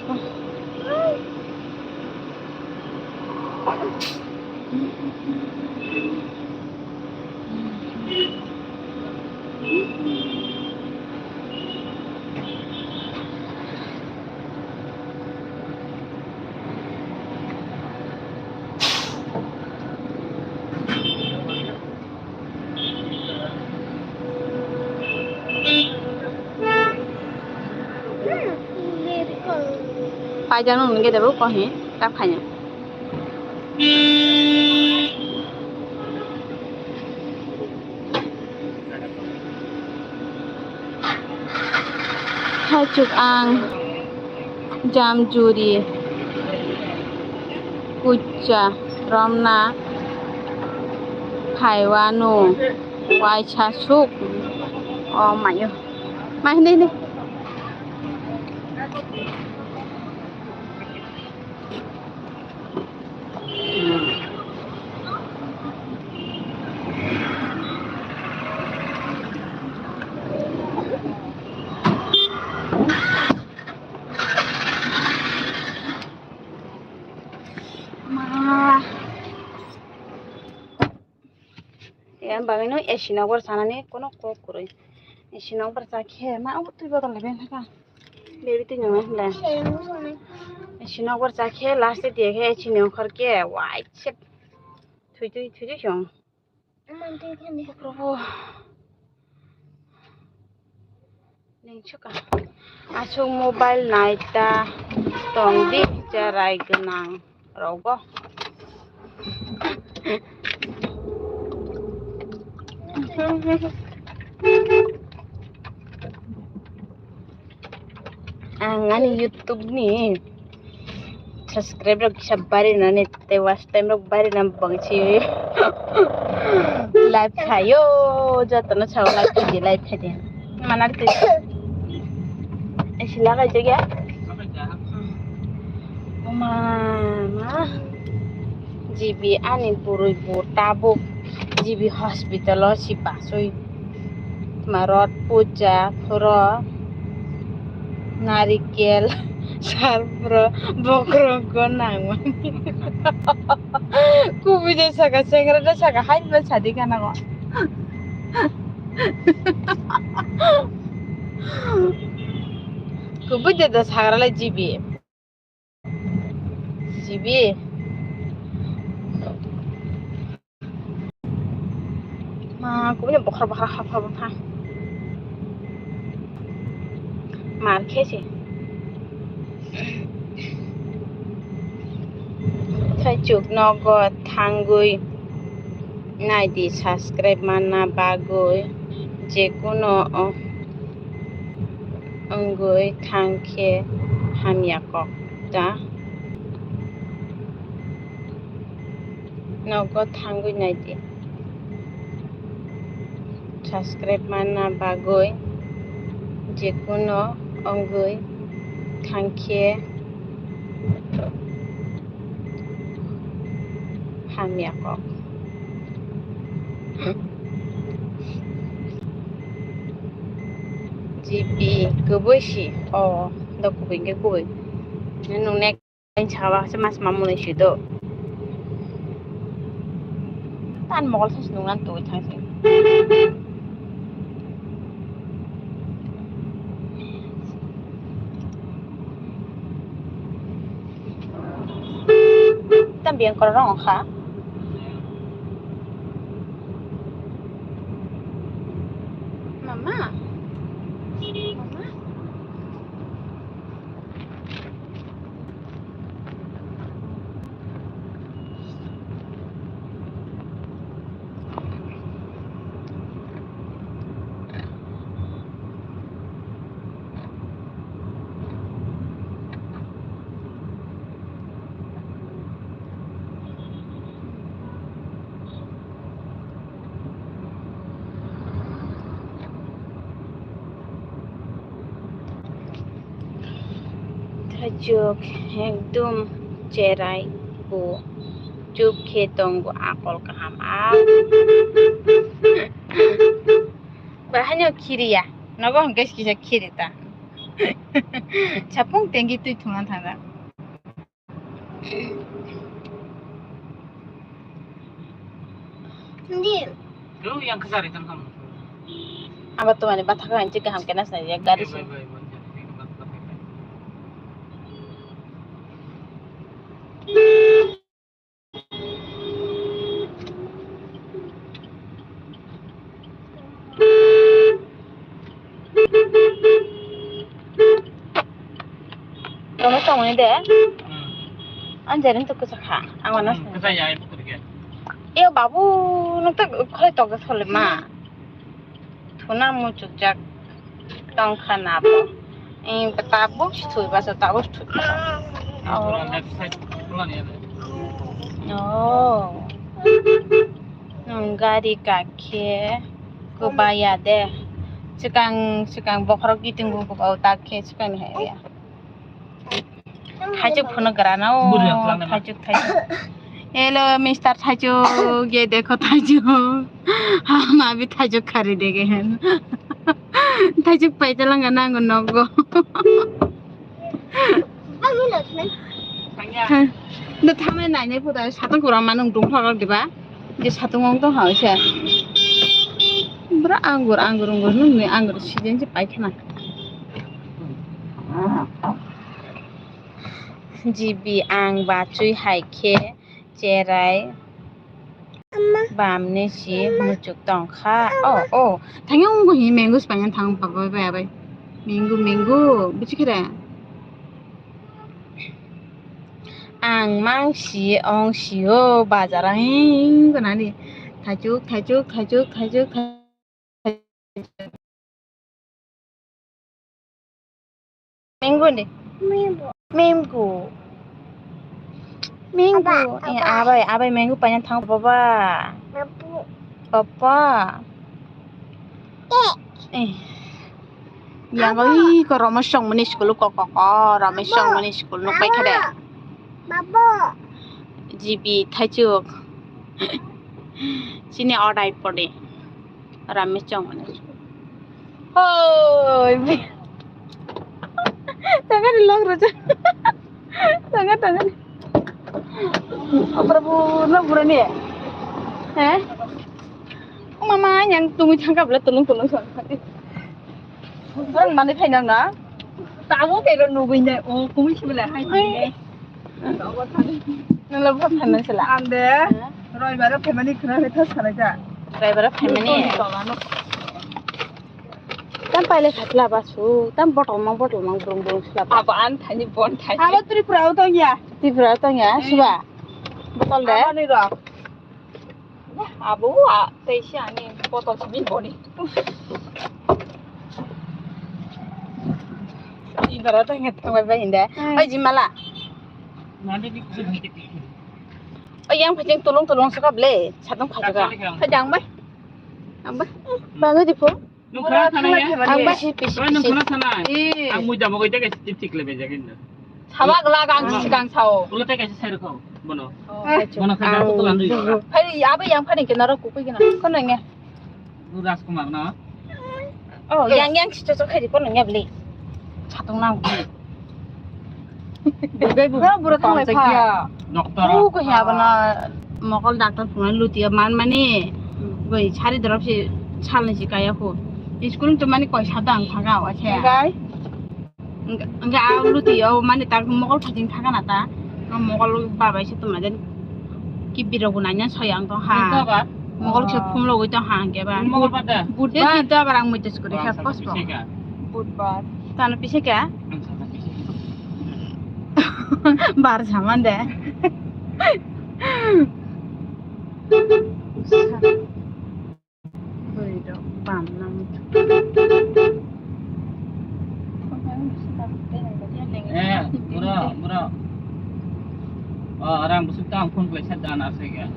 Paijak nung nungke debo kohi tak khaina. Hachuk ang jamjuri kucha romna phaiwano waisa suk o mayo. Ma hindi, hindi. Ma. Yang bagwi no A C nokbar sanani kono kok kwrwi. A C nokbar cha khe ma obo twi bodol le ben thaka. Baby twi nang le. A C nokbar cha khe last day khe A C ni ongkhor khe wai se thwi thwi thwi thwi song. Probo. Neng chuka. Aswk mobile naita tongdi cherai gwnang rogo. Ang ani YouTube ni subscribe rok kisa bari nani tei watch time rok bari na bangsi live khayo jotono sao live khaidi live khaidi mana tei esi lagai jagya mama. G B ani bwrwi bo tabuk G B hospital o si baswi. Tma rot puja phuro narikel sar phuro bokrok go nangmani. Kubui de saka sengra de saka hai ba sadi gana go. Kubui de da sagra le G B. G B. Ma, kubui bokhra bokhra hapha bapha. Mar khe se. Saichuk nogo thangwi naidi subscribe manna bagwi jekuno wngwi thangkhe hamya kok ta. Nogo thangwi naidi. Subscribe manna bagwi jekuno wngwi thangkhe hamya kok. G B kubui si o do kubui hwnkhe kubui nung ne. Ang saka baksa mas mamung ni si do. Tan mokol sa sinung lan tui thang sing. Tan biyang koro rong kha. Mama. Mama. Chuk ekdum cherai bo. Chuk khe tongo akol kaham a. Bahaino khiriya. Nogo hwnkhe kisa khiri ta. Sapung tengki twi thungna thangda. Abo to mane bathakha hinwi kaham khe nasnai ya gari se. Rono tongmani de. Hmm. Ang jaren to kwchak kha. Ang wana. Hmm, kwchak ya, ibu kwchak ya. Iyo babu, nung to khoi tokjak sole ma. Thuna muchukjak tongkha na bo. Tabuk si thwi basa, tabuk si thwi basa. Oh. Nwng gari kakhe kwbaya de. Swkang, swkang bokhorok kiting bo kwbao, takhe swkang ni hai ya. Thaichuk phunuk grana o. Thaichuk, thaichuk. Hello, Mister Thaichuk, ye dekho Thaichuk. Hum abhi Thaichuk kharidenge hain. Thaichuk paichalanga nango nogo. No thamai nainai puta satang kurang manung dungkhlak diba. Je satung ong tong ha se. Bra anggur, anggur, anggur, nung ni anggur season se paikha na. G B ang bachui hai khe cherai bam ni si muchuk tong kha. Oh, oh. Thangya ung hi mango spanya thang pa bai bai bai. Mango, mango. Buchi khere. Ang mang si ong si o bazar ang hing tonani. Thaichuk, thaichuk, thaichuk, thaichuk, thaichuk. Mango ni. Mango. Mango. Mango. Aba, eh, aba. Abai, abai mango paina thang baba. Babu. Papa. Eh. Yang oi ko Ramesh Chongmani school ko ko ko Ramesh Chongmani school nuk pai khade. Babu. G B Thaichuk. Chini odai pore. Ramesh Chongmani school. Hoi. Tangani log roja. Tanga, tanga. Oh, Prabhu, no burani. He? Oh, mama, yang tungui thangka bla tulung tulung song. Orang mana thai nang na? Tamu kero nugui na, oh, kumi sibla hai. Nang lo bhot thanang sila. Ande, Roibaro family khna le thas khanai ta. Roibaro family. Tam paile khatla ba su, tam botol mang botol mang brung brung sila ba. Abo an thani bon thai. Abo Tripura o tong ya. Tripura o tong ya, hmm. Suba. Botol de. Abo ni rok. Abo a tei si ani botol si bi boni. Ibara tong ya tong bai bai inde. Hmm. Oi jimala. Nani ni kusi bhante ki. Oi yang phajeng tulung tulung saka ble, sadong phajaga. Phajang bai. Ang bai. Bang di pho. Nung khana thana ya? Ang bisi pisi pisi. Nung khana thana. Eh. Ang mui jamo goi jaga tip tik lebe jaga inda. Sabak lag ang sikang sao. Ulo tai kaisa sai rokho bono. Oh. Bono kha ang jato tolan dui. Phai abi yang phani ke naro kukui gina. Kono nge? Rajkumar no. Oh, yang yang si chok khai di kono nge beli. Chatung nang. Bura bura tong lai pha. Doctor. U ko ya bana mokol doctor phunai lutia man mani. Goi sari dorop si salni si kaya ko. School to mani koi sadang phaga wa che. Gai. Enga a luti o mani tak mokol phajing thaga na ta. Mokol babai se tuma den. Ki biro gunanya soyang to ha. Mokol khe phumlo goi tong hang ke ba. Mongolbar da? Budbar. Te din to abar ang muitus kuri kha, kos bo. Pisa ka? Budbar. Tano pisa ka? Ang sana pisa ka. Bar saman de. Bui do bam nang. Eh, bro, bro. Oh, orang busuk tang phone play set dan asik ya.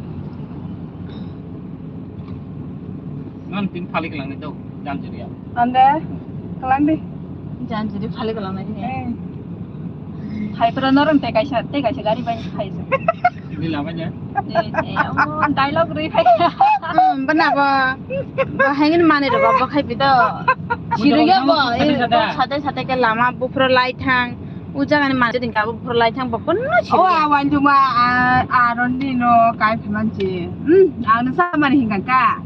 Ngan tin phalik lang itu janjir ya. Ande, kelang di. Janjir phalik lang ni. Eh. Hai pura norong tei kaisa, tei kaisa gari bai hai se. Ini lamanya. Eh, eh, oh, dialogue rwi khai. Hmm, bana bo. Bo hai ngin mani ro bo khai pido. Siru ya bo, eh, sate sate ke lama bufro lai thang. U jaga ni mani ding ka bufro lai thang bo kono siru. Oh, awan juma, ah, aron dino kai phaman chi. Hmm, ang sa mani hinga ka.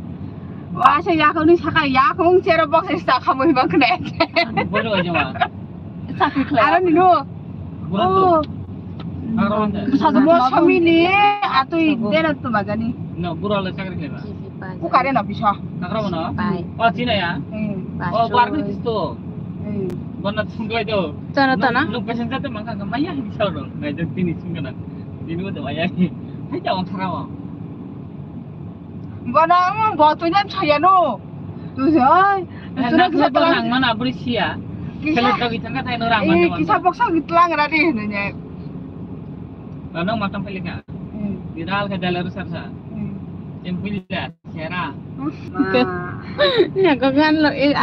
Wa se ya ko ni saka ya ko chero box sa khamoi ba kne. Bolo juma. Sakri khlai. Aro nino. Bura to. Oh. Kagra wanda. Mo samini atui dera to magani. No, bura le sakri khlai ba. Ku kare na bisa. Kagra wano? Pai. Oh, china ya? Hmm. Oh, bar ni tisto. Hmm. Bana sungklai do. Tana, tana. Nuk pasang jate mangka ka maya hi sauro. Ngai jok tini sungkana. Tini wada maya hi. Hai ta on thara wa. Bono ang bo tuinan sayano. Tusi oi. Sura kisa telang. Rang mana beri sia. Kisa. Kalau kau kita kan tayo rang mana. Kisa boksa gitlang radi nanya. Ano matang pelika. Hmm. Viral ke dalam besar sa. Hmm. Yang punya sera. Ya kau kan lo eh.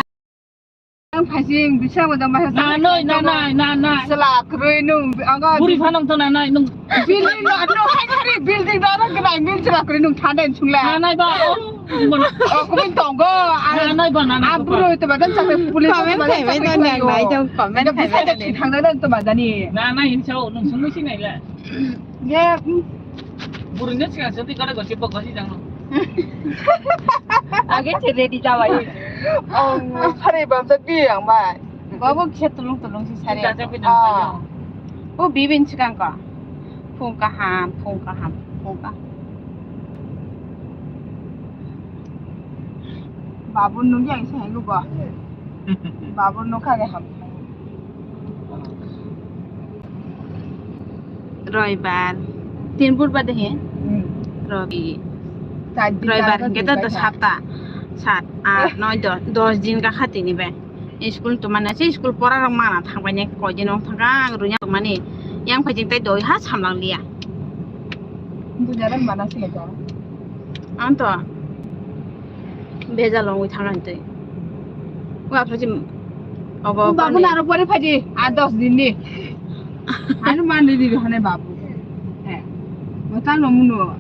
Ang phasing bisa mo dama sa. Na noi na nai na nai. Sela kroi nung ang. Buri phanang to na nai nung. Building no ano khai khai building no ano kena mil sela kroi nung thanda sungla. Na nai ba. Oh kumin tongo. Na nai ba na nai. Aburo to badan chakre police. Comment khai mai to nang nai to comment khai mai. Thangna to badani. Na nai hin sao nung sungui sinai la. Ye. Burungnya sih kasih tiga ada gosip gosip jangan. Age che ready jawai. Oh, hari bamsa bi yang mai. Babu khe tulung tulung si sare. Kita aja pinang. Oh, bibin chikang ko. Phung kaham, phung kaham, phung kaham. Babu nungya isa hengu ba. Babu nukha ge ham. Roibar, tin budbar de he? Hmm. Robi. Roibar hingke to sat ta, sat, at, noi, dos, dos din ka kha tini be. School to mane se school pora rok mana thang bai ne koi din ong thang ang runya mani. Yang phai jing tai doi ha samlang liya. Bujaran mana se ka. Ang to. Bejal wngwi thang ang twi. Wa phaji obo. Babu naro pore phaji a dos din ni. Anu man di di hane babu. Eh. Motal no muno.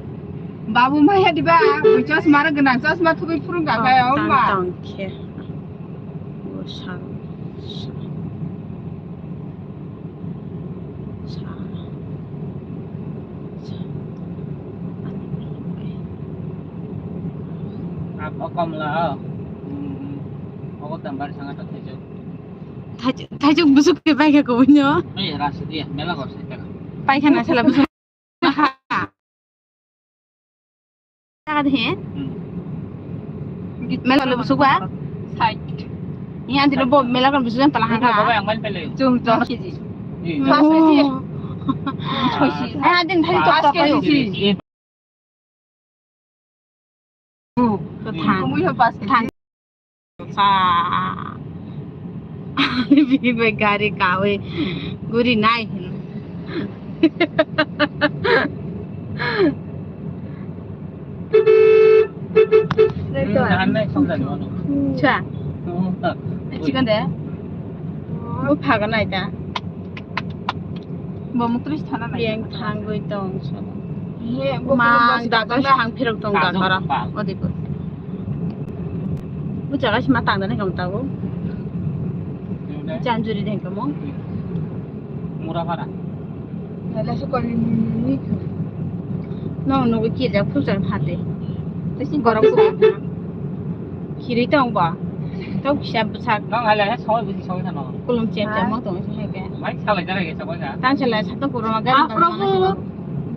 Babu maya diba. Chosma ra gana chosma thubi phurung ga kaya o ma. Tang khe. Sa. Sa. Sa. Abo komla o. Hmm. Obo tambar sanga to thaichuk. Thaichuk, thaichuk busuk ke bai khe kubunyo. Ei ras dia mela gor sai ta. Pai khana sala busuk. Jaga de he? Hmm. Mela le busuk ba? Side. Ni andi lo bo mela kan busuk yang telah hangka. Baba yang main pele. Jom, jom. Pas keji. Iya. Pas keji. Oh. Choi si. Eh, adin thari tok tok kayo. Pas keji. Thang. Thang. Sa. Bibi bai gari kawi guri nai hin. Sa. Chicken de. Bo phaga nai ta. Bo mukri thana nai. Yang thangwi tong sa. Mang doctor sang phirok tong doctor. Odi ko. Bu jaga sima tang dane kam tago. Janjuri den kamo. Mura para. Nala su kali ni. No no ki ja phu jan phate. Tesi gorok ko. Khiri tong ba. Tau kisa bwsak. Nang hala he soi buji soi thano. Kulum chem chem mo tong se ke. Mai salai jara ge soi ga. Tang salai sa to kurma ga. Ah, Prabhu,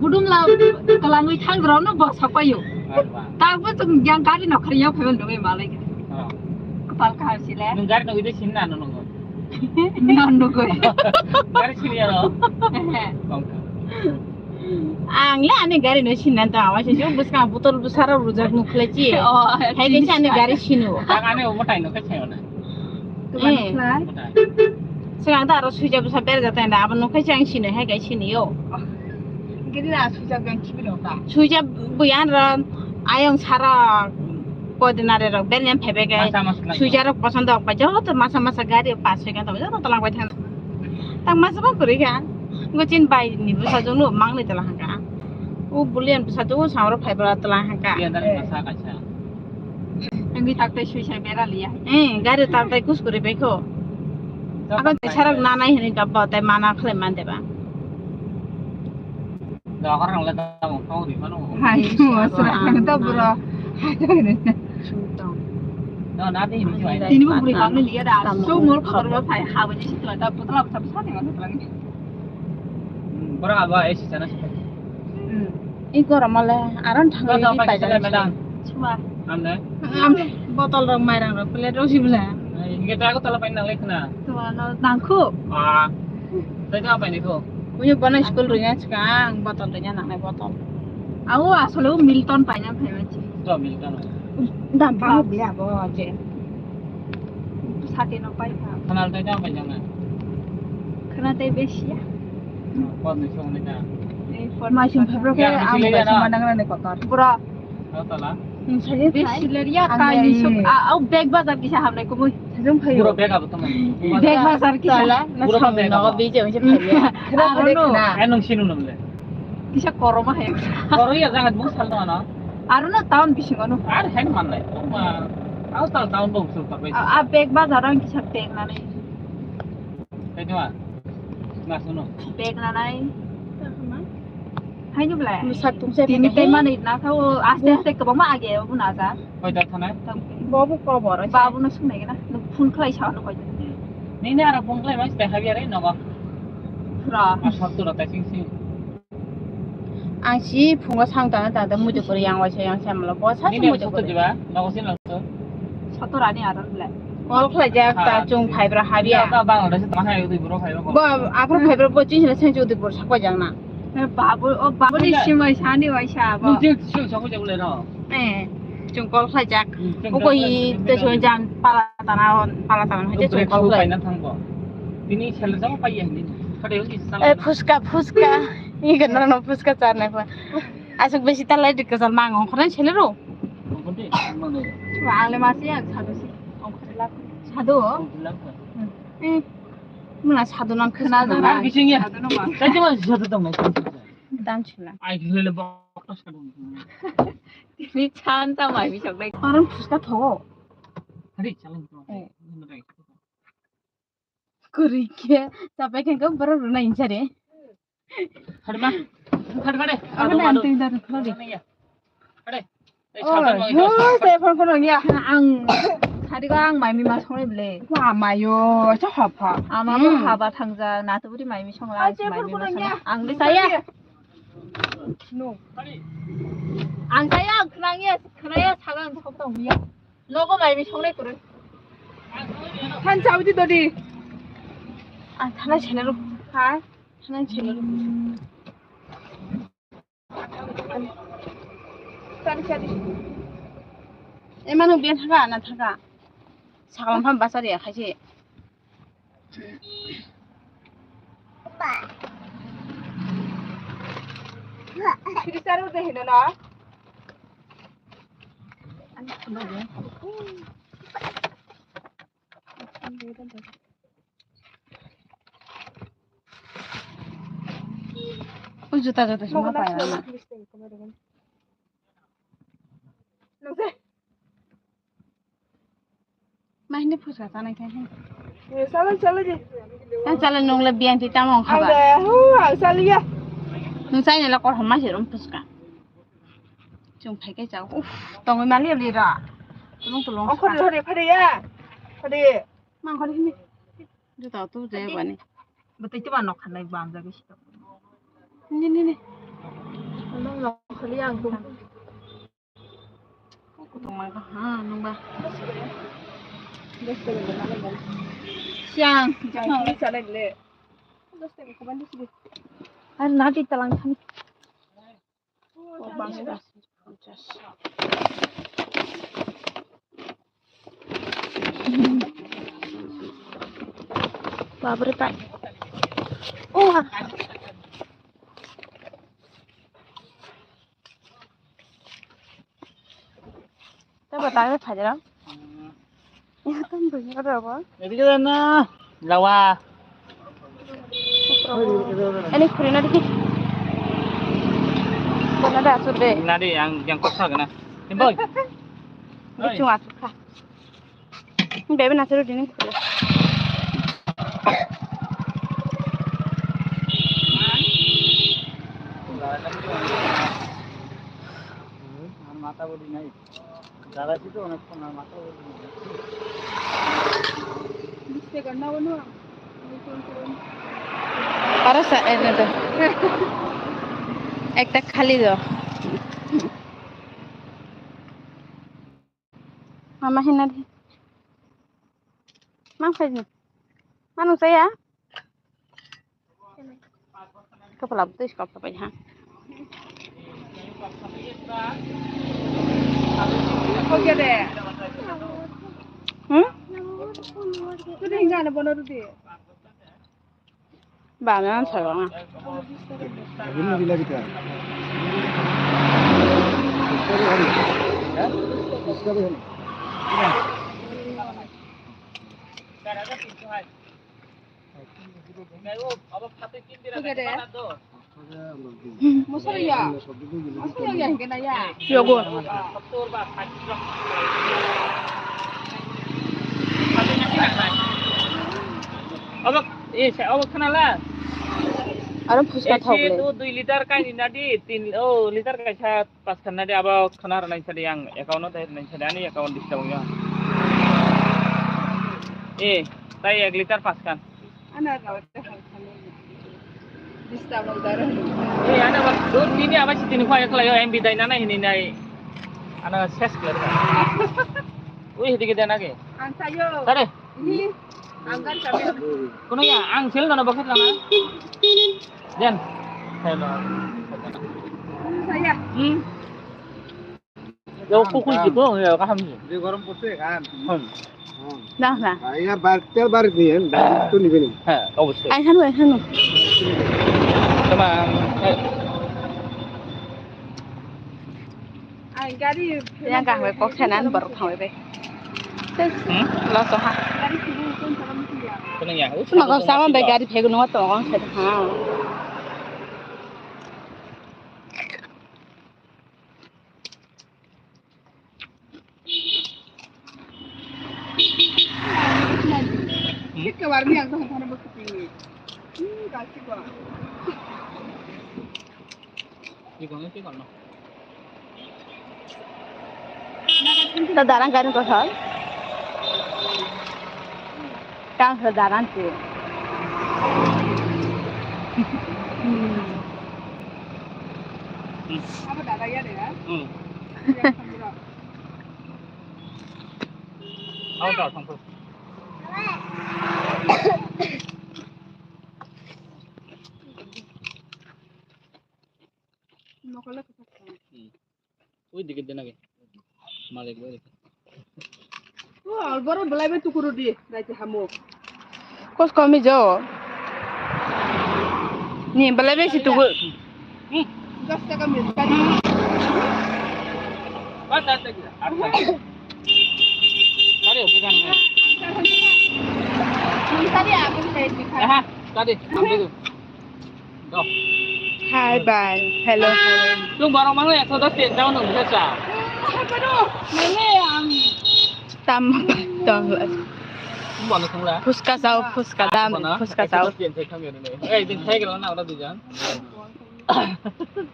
budum la kalangwi thang rao no bok sapayo. Arba. Tang bo tum yang gari no khari yo phayon doi malai. Oh. Kapal kahar sile. Nung gari no ide sin na no no. No no go. Gari sin ya no. Ang le ani gari no sinan ta awa se jo bwskang botol bwsara rujak nukhle chi. Oh, hai ke ani gari sinu. Ang ani omo tai no ke chayo na. Eh. Omo tai. Sing ang ta aro suija bwsa berja tai da abo nukhe chi ang sinu hai ke sinu yo. Gidi na suija ben chibi no ta. Suija buyan ro ayong sara kodinare ro ben yang phebe ke. Masa masa lang. Suija ro poson dok pa jo to masa masa gari pas se kan to jo to lang bai thang. Tang masa ba kuri kan. Ngo chin bai ni bwsajwk no mang nai tala hangka. O bulian bwsajwk o samro phai bwla tala hangka. Iya, dari masa kaisa. Ang di takte sui sai bera liya. Eh, gari takte kus kuri bai kho. Ako sarak nanai hini gabba tai mana khlai man deba. Dohor ang le tamo kau di mano. Hai, mo sra ang to bro. Hai to ne. Sutong. No, na di mi chai. Tini bo buri kang liya da. So mol khor ba phai ha ba ni si to da putla putla sa ni ma sa ni. Bora aba esi sana. Hmm. I gorom ale aron thang. Kau di pai jana madam. Chuma. Amne. Amne botol rok mairang rok plate rok sibla. Inge ta ko tala pai nang lekna. To ano nangkhu. Ah. Tei ta pai ni ko. Uyo bana school rwnya chikang botol rwnya nangnai botol. Au asole u Milton paina phaimanchi. To Milton. Dam pa bia bo je. Sati no pai pa. Khana tei ta pai jana. Khana tei besia. Kon ni song ni ta. Mai sing phai bro ke ang bai sing manang rani kotor. Bro. Tala. Besi leria tai ni sok. Au bag bazar kisa hamnai kumui. Buro bag abo tamo. Bag bazar kisa. Buro bag abo. Nogo biji ang se phai. Aro no. Ai nung sinu nung le. Kisa koroma hai. Koro ya jangat bung sal tong ano. Aro no town bising ano. Ar hai man lai. Au tal town bung sul pakai. A bag bazar ang kisa bag nani. Tei tuma. Mas no. Bag nanai. Hai ni belai. Sak tung se tini tei mani na thao aste aste kwbangma age obo na ja. Koi da thana? Bobo kobor. Babu no sunai na. Phone khlai sa no koi. Nini ara phone khlai mas te habi are nogo. Pura. Asap tu rata sing sing. Ang si phungo sang tang tang ta mujuk kori yang waisa yang samlo bo sa mujuk kori. Nini photo diba? Nogo sin lo. Sotorani aron belai. Call khlai jak ta chung phai bra habia. Ya ta Bangladesh ta hai udi bro phai bro. Bo aphro phai bra bo chini seng udi bro sakwa jak na. Babu o babu ni simai sani waisa bo. Nung chini seng sakwa jak le no. Eh, chung call khlai jak. Uko hi te so jam pala tana pala tana hai chung call khlai. Paina thang bo. Tini sel jam pai ya ni. Khade udi sal. Eh, phuska phuska. Ni gana no phuska char nai pa. Asuk besi talai dik kasal mang ongkhornai sele ro. Ang le masi ang sadu si. Sadu? Hmm. Eh, muna sadu nang khna jana. Ang bising ya. Sadu no ma. Tadi ma sadu tong nai. Dan chila. Ai le bok ta sadu. Ni chan ta mai bisok dai. Parang phuska tho. Hari chalang tho. Eh. Kurike, sapai khe kok borok rwna insa de. Harma. Har gade. Abo na twi dar thori. Hade. Ei, oh, sapai mo, oh, ito. Saya phone phone ya. Ang sari ko ang mai mi mas khone ble. Wa mayo, cha hapa. Ama mo haba thangja, na to buri mai mi song la. Ang le saya. No. Ang saya, ang khna ya, khna ya, sagang thok tong ya. Nogo mai mi songnai kwrwi. Than chawi di dodi. Ang thanai sene rw. Ha? Thanai sene rw. Tari tari. Emano biya thaka na thaka. Saklam pham basari ya khaisi. Siri saru de hino na. O juta joto sima pai na. Mahini phusa tanai thai. Chala chala di. Tang chala nung le biyan ti tamo ang khaba. Ang chala ya. Nung chai ne la kor hama se rum phuska. Chung phai kai cha. Uf, tongwi mali abli ra. Tulung tulung. Ang khori hori phari ya. Phari. Mang khori hini. Juta tu je bani. Betul tu manok khanai bam jaga situ. Ni ni ni. Nung nok khali ang tum. Kutung mai ba ha nung ba. Siang. Jang ni chala le. Ar nati talang khan. Babre pai. Oh. Tei bo tangwi phaijak. Edighe na lawa. Ani khuri na dikhi. Kona da asur de. Nadi, ang yang kok sa gana. Timboi. Bichung asur kha. Bebe na asur dini khuri. Mata bodi nai. বিশ টাকা নাও না। Para sa, eh, no, no. Ekta khali do. Mama hina di. Mang khai di. Manu saya. Kapala bwtwi se kok bai ha. Hmm? Ba na sa ba na. Yogo. Obo, eh, sa-, obo khana la? Aro phuska thok le. Dui liter kaini nadi, tin, oh, liter kaisa. Pas khanna de abo khana rwnai sadi ang account no dai rwnai sadi ani account disturb ya. Eh, tai ek liter pas khan. Ana rawa te hal khana disturb ang dara. Eh, ana ba dun nini aba sitini khwa ekla yo M B dai nana hini nai. Ana ses klar. Ui hidi ke dena ke. Ang sayo. Tare. Ini anggar kami. Kuno ya, ang sel nono bakit lama. Jan. Hello. Saya. Hmm. Ya, aku kulit itu, ya, kaham ni. Dia garam putih kan. Hmm. Dah, dah. Ah, iya, bar, tel bar ni, ya, bar itu ni bini. Ha, obviously. Ai, hanu, ai, hanu. Tamam. Eh. Yang kaham kok sanan baru kaham be. Hmm? Lo so ha. Kuno ya, usu. Cuma kau sama be gari phegu nungo tong sa ha. Hmm? Ta darang kanu kosol. Tang sa darang tu. Hmm. Apa dada ya deh ya? Hmm. Mau kalau ke sana. Hmm. Ui dikit dena ke. Malik bai. Oh, alboro belai bai tukuru di, rai ti hamuk. Kos komi jo. Ni belai bai si tukur. Hmm. Dos taka mil tadi. Bas, bas, bas. Acha. Tadi, bukan. Tadi aku saya di. Aha, tadi. Ambil tu. Hi, bye. Hello, hello. Tung borok mano ekso dos ten jao nung bisa cha. Tam, tam. Mano thangla. Phuska jao, phuska dam, phuska jao. Eh, din thai gelo na ora dijan.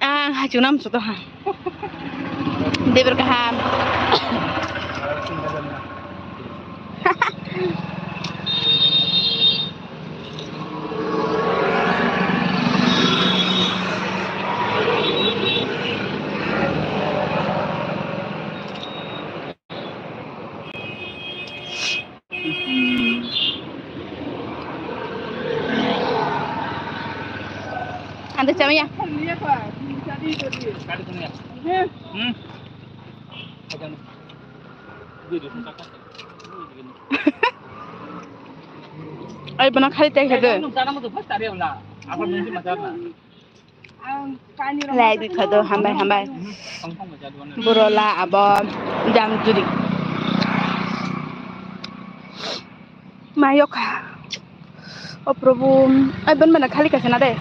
Ah, hai chunam suto ha. Debor kaham. Anda chamaya. Hmm. Ai, bana khali tai khade. Lai di khado, hambai, hambai. Borola abo jang juri. Mayok. O Prabhu, ai ban bana khali kaisa na de.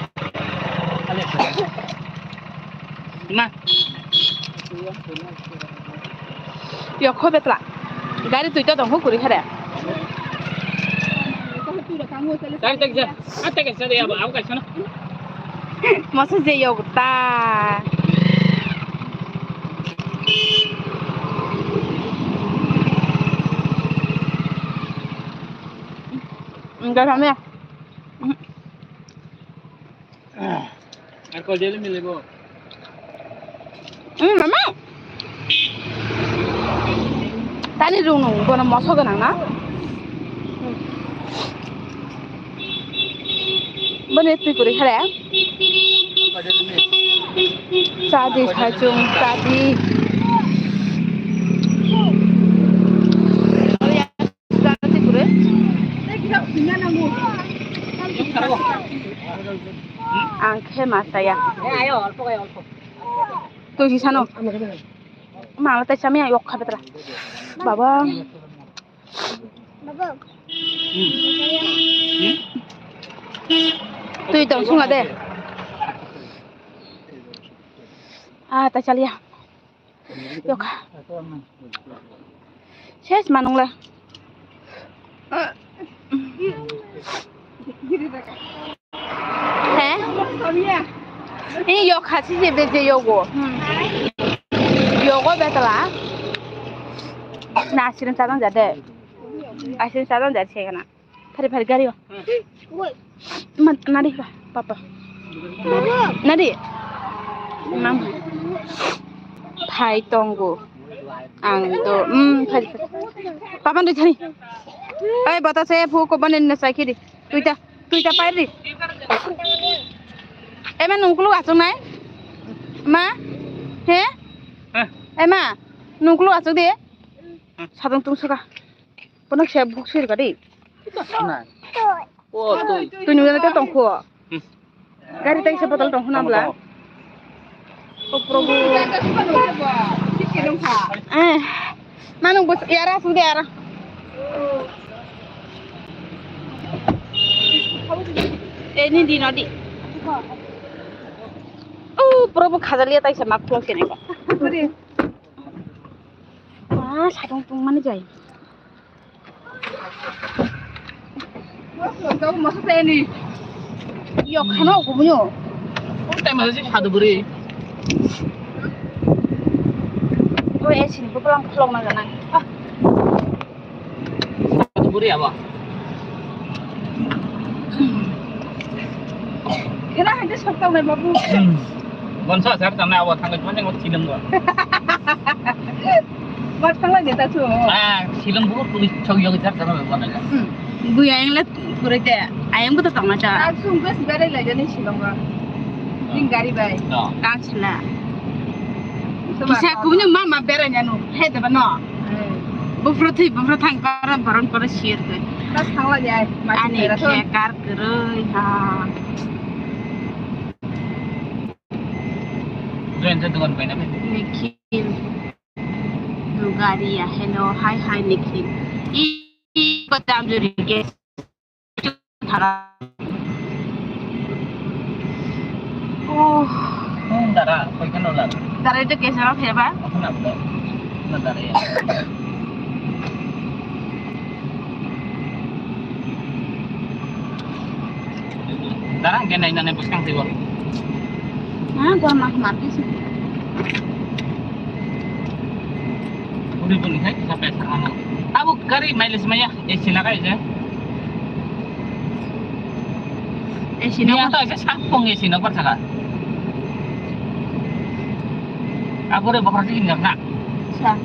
Ima. Yokho betla. Gari tuita dong ho kuri khare. Gari tak ja. Ah, tak ja de abo, abo kaisa na. Masa je yok ta. Enggak sama ya. Alcohol jelly milebo. Hmm, mama. Tani rung nung, bono moso gwnang na. Boni twi kwrwi khare. Chadi sachung, chadi. Ang khe ma chaya. Twi si sano. Mala tai chami ayok kha betra. Baba. Twi tong sunga de. Ah, ta chaliya. Yok. Ses manung le. He? Ini yok ha si je be je yogo. Hmm. Yogo betala. Na sirin sadang jade. Asirin sadang jade segana. Phari phari gari o. Ma, nadi ba, papa. Nadi. Nam. Phai tongo. Ang to, mm, phari phari. Papa nadi thani. Ai, bata se phu ko bane na sai kidi. Tuita, tuita pai ri. Ema nungkulu asung nai? Ma? He? Hah? Ema nungkulu asung de? Hah? Sadung tung suka. Pono se buk sir gadi. Nai. O tui. Tui nungkulu te tongkhu. Hmm. Gari tai se botol tongkhu na bla. Tongkhu. O Prabhu. Eh, manung bus yara sung de yara. Eh, ni di no di. O Prabhu khajaliya tai se mak khulong sini ko. Ah, sadong tung mani jai. Yok khano kubuyo. Tei masa si sadu buri. O, eh, sini ko pelang pelong na gana. Ah. Sadu buri apa? Kena hande sok tau nai babu. Bonsa sar tanai abo thangai mane ngot silem go. Mat thanglai de ta chu. Ah, silem bu tu chau yo jar jar ba na. Hmm. Bui ayang le phurai te. Ayang bu to tongna cha. Ak sung bes gari lai jani silem go. Ding gari bai. No. Kan sila. Kisa kubuni mama berai janu. He de ba no. Hmm. Bufro thui bufro thang kara boron kara share ke. Tas thanglai jai. Ani khe kar kwrwi ha. Join sa dukan pai na pai. Nikhil. Dugaria, hello, hi, hi, Nikhil. I, i, badam jori ke. Thara. Oh. Nung dara, koi kan ola. Dara itu ke sama siapa? Aku nak buka. Nung dara ya. Darang ke nai nai bwskang twi o. Ha, gor ma ma ti si. Uri buni hai kisa pesa ano. Tabuk gari mileage maya, A C lagai je. A C. Ni no. Ata je sak pong A C no kor saka. Abore bokhorok se hinjak na. Sa.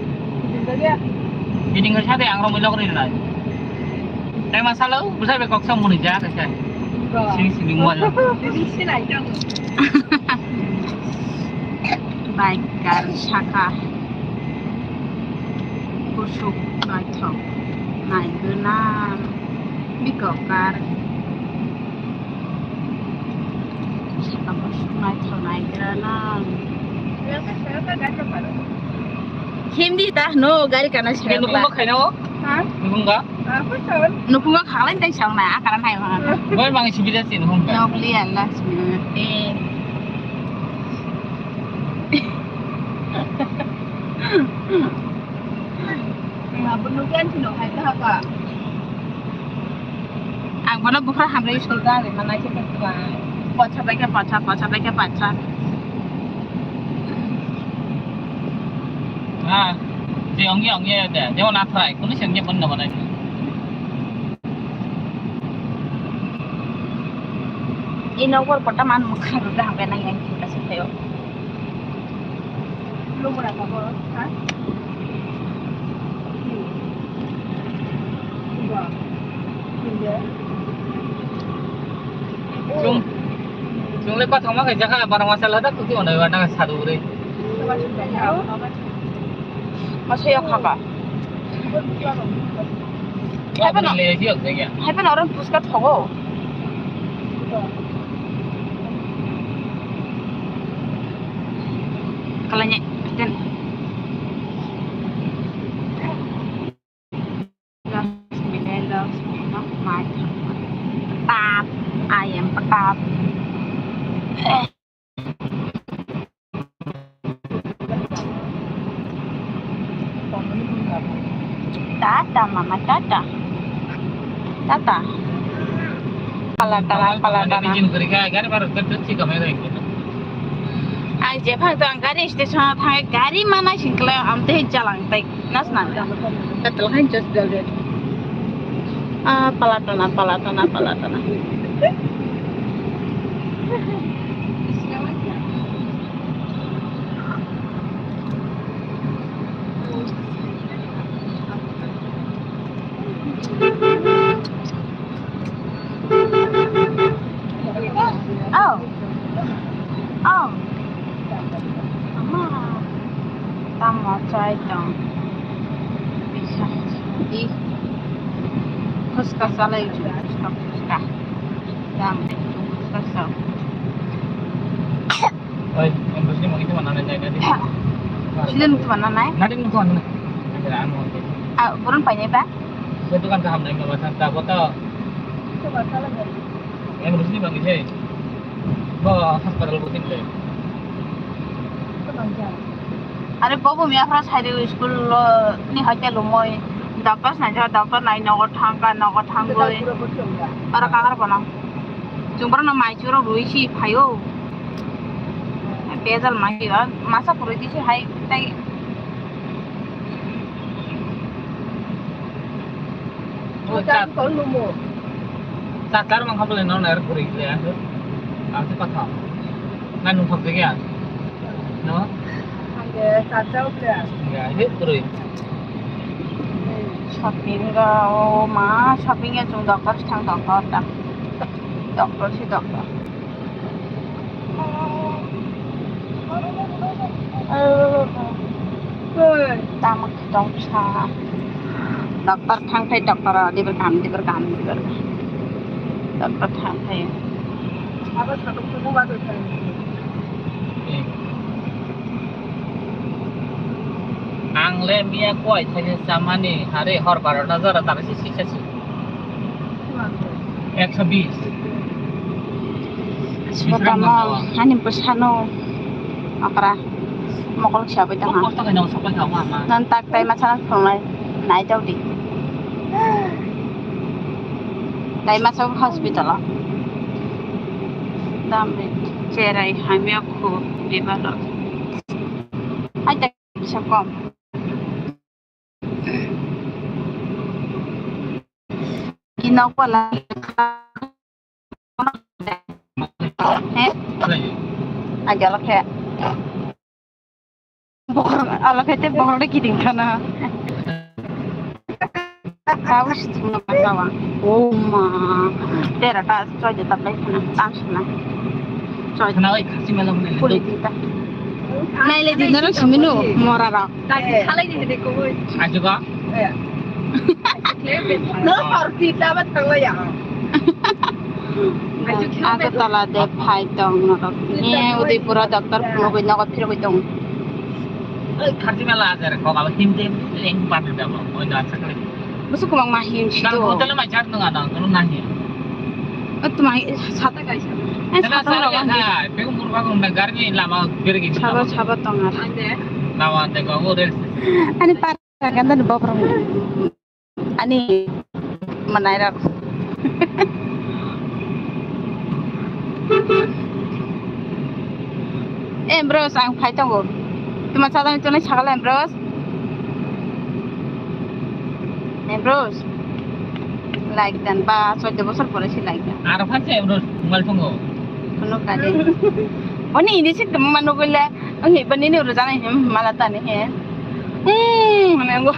Bini wngkha sa de ang romwi logri rwnai. Tei ma salo bwsa bai kok sam mwnwi ja kaisa. Sing sing mo. Bini sinai tong. Bike kar saka. Kusuk naithok. Naigwna. Biko kar. Saka bo suk naithok naigra na. Hindi ta no gari kana saka. Nukung ba khaina o? Ha? Nukung ba? Nukungo khaklai tei song na, akaran hai ma. Bai bang sibida sin hum ba. Nokli Allah sibida. Eh. Abunu kan sino hai ka ba. Ang bono bukhra hamre school ka re mana ke ba. Pacha bai ke pacha, pacha bai ke pacha. Ha, je ongya ongya de, je ona thai, kunu se ongya bono na banai. Ino bor kota man mukha ru da hamre nang yang kita se thayo. Lumura ka bor, ha? Chung, chung le pathok ma khaijak kha, barang masa lada kuki onai wa nang sadu ure. Masa yok kha ka. Hai phano, hai phano oro puska thogo. Kalanya, den. Lakshmi, Lakshmi, not my. Tap, I am tap. Tata, mama, tata. Tata. Pala, tala, pala, tala. Ai, je phang tang gari station thang gari mana singkla am te jalang tai. Nas na. Betul kan just dal. Ah, palatana, palatana, palatana. Oh. Oh. Ama. Tamo chai tong. Bisa. Di. Khuska salai ju. Khuska, khuska. Dam. Khuska sa. Oi, yang bersih mau itu mana nanya tadi? Sila nunggu mana nai? Nanti nunggu mana? Ada anu. Ah, burung banyak ba? Itu kan kaham nai kalau santai apa tau? Yang bersih bang ini. Bo hospital butin deh. Are bobo miya phra sai de school lo ni hoite lomoi doctor nai ja doctor nai nogo thangka nogo thangoi. Aro kakar bono. Chwng borok no mai chwrok rui si phaio. Bejal mai masa kwrwi di se hai tai. Chakar mangkha bole no ner kuri le ang. Ang se patha. Nang nung phak ya. No? Ang de sa chau le. Ya, he kuri. Shopping ga o ma shopping ya chung doctor thang doctor ta. Doctor si doctor. Tamo tongsa. Doctor thangthai doctor dibar kam dibar kam dibar. Doctor thangthai. Ang le miya koi thai chamani hare hor barota jora tara si si si. Ekso bis. Sotamo ani bwsano okra mokol kisa bai tongha. Kok kosto khaina sapai kha ma ma. Nan tak tai masa phunglai nai tau di. Tai masa hospital o. Dam ri cherai hamya khu bibalo. Ai tak bisa kom. Ino pala. He? Aja lo khe. Bokor, alo khe te bokor de kiting khana. Kau si thumna pasawa. Oh ma. Tera ta choi de tapai khana. Tam suna. Choi. Khana oi khasi mela mela. Puli dinta. Nai le dinaro siminu mora ra. Ajuga? No, party ta ba thangla ya. Agartala de phai tong norok. Ni Udaipura doctor phunugwi nogo phirogwi tong. Oi, kharji mela ajar ko baba him de leng pa de ba. Oi, da sakle. Musu kwbangma him si do. Hotel mai chak nang ada, kono nahi. O tuma sata kaisa. Eh, sata rok ang. Hai, pegum pur bagum na garni lama gergi. Saba, saba tonga. Lawa de go, o rel. Ani par kanda ni bokrong. Ani manai rok. Eh, bros, ang phai tongo. Tuma chadani tonai sakala, bros. Eh, bros. Like dan ba, choddo bosor pore si like dan. Aro phaise, bros, mal tongo. Kono kade. Oni ini sik tuma manu gule, oni bani ni uru jana he, mala tani he. Hmm, mane ngo.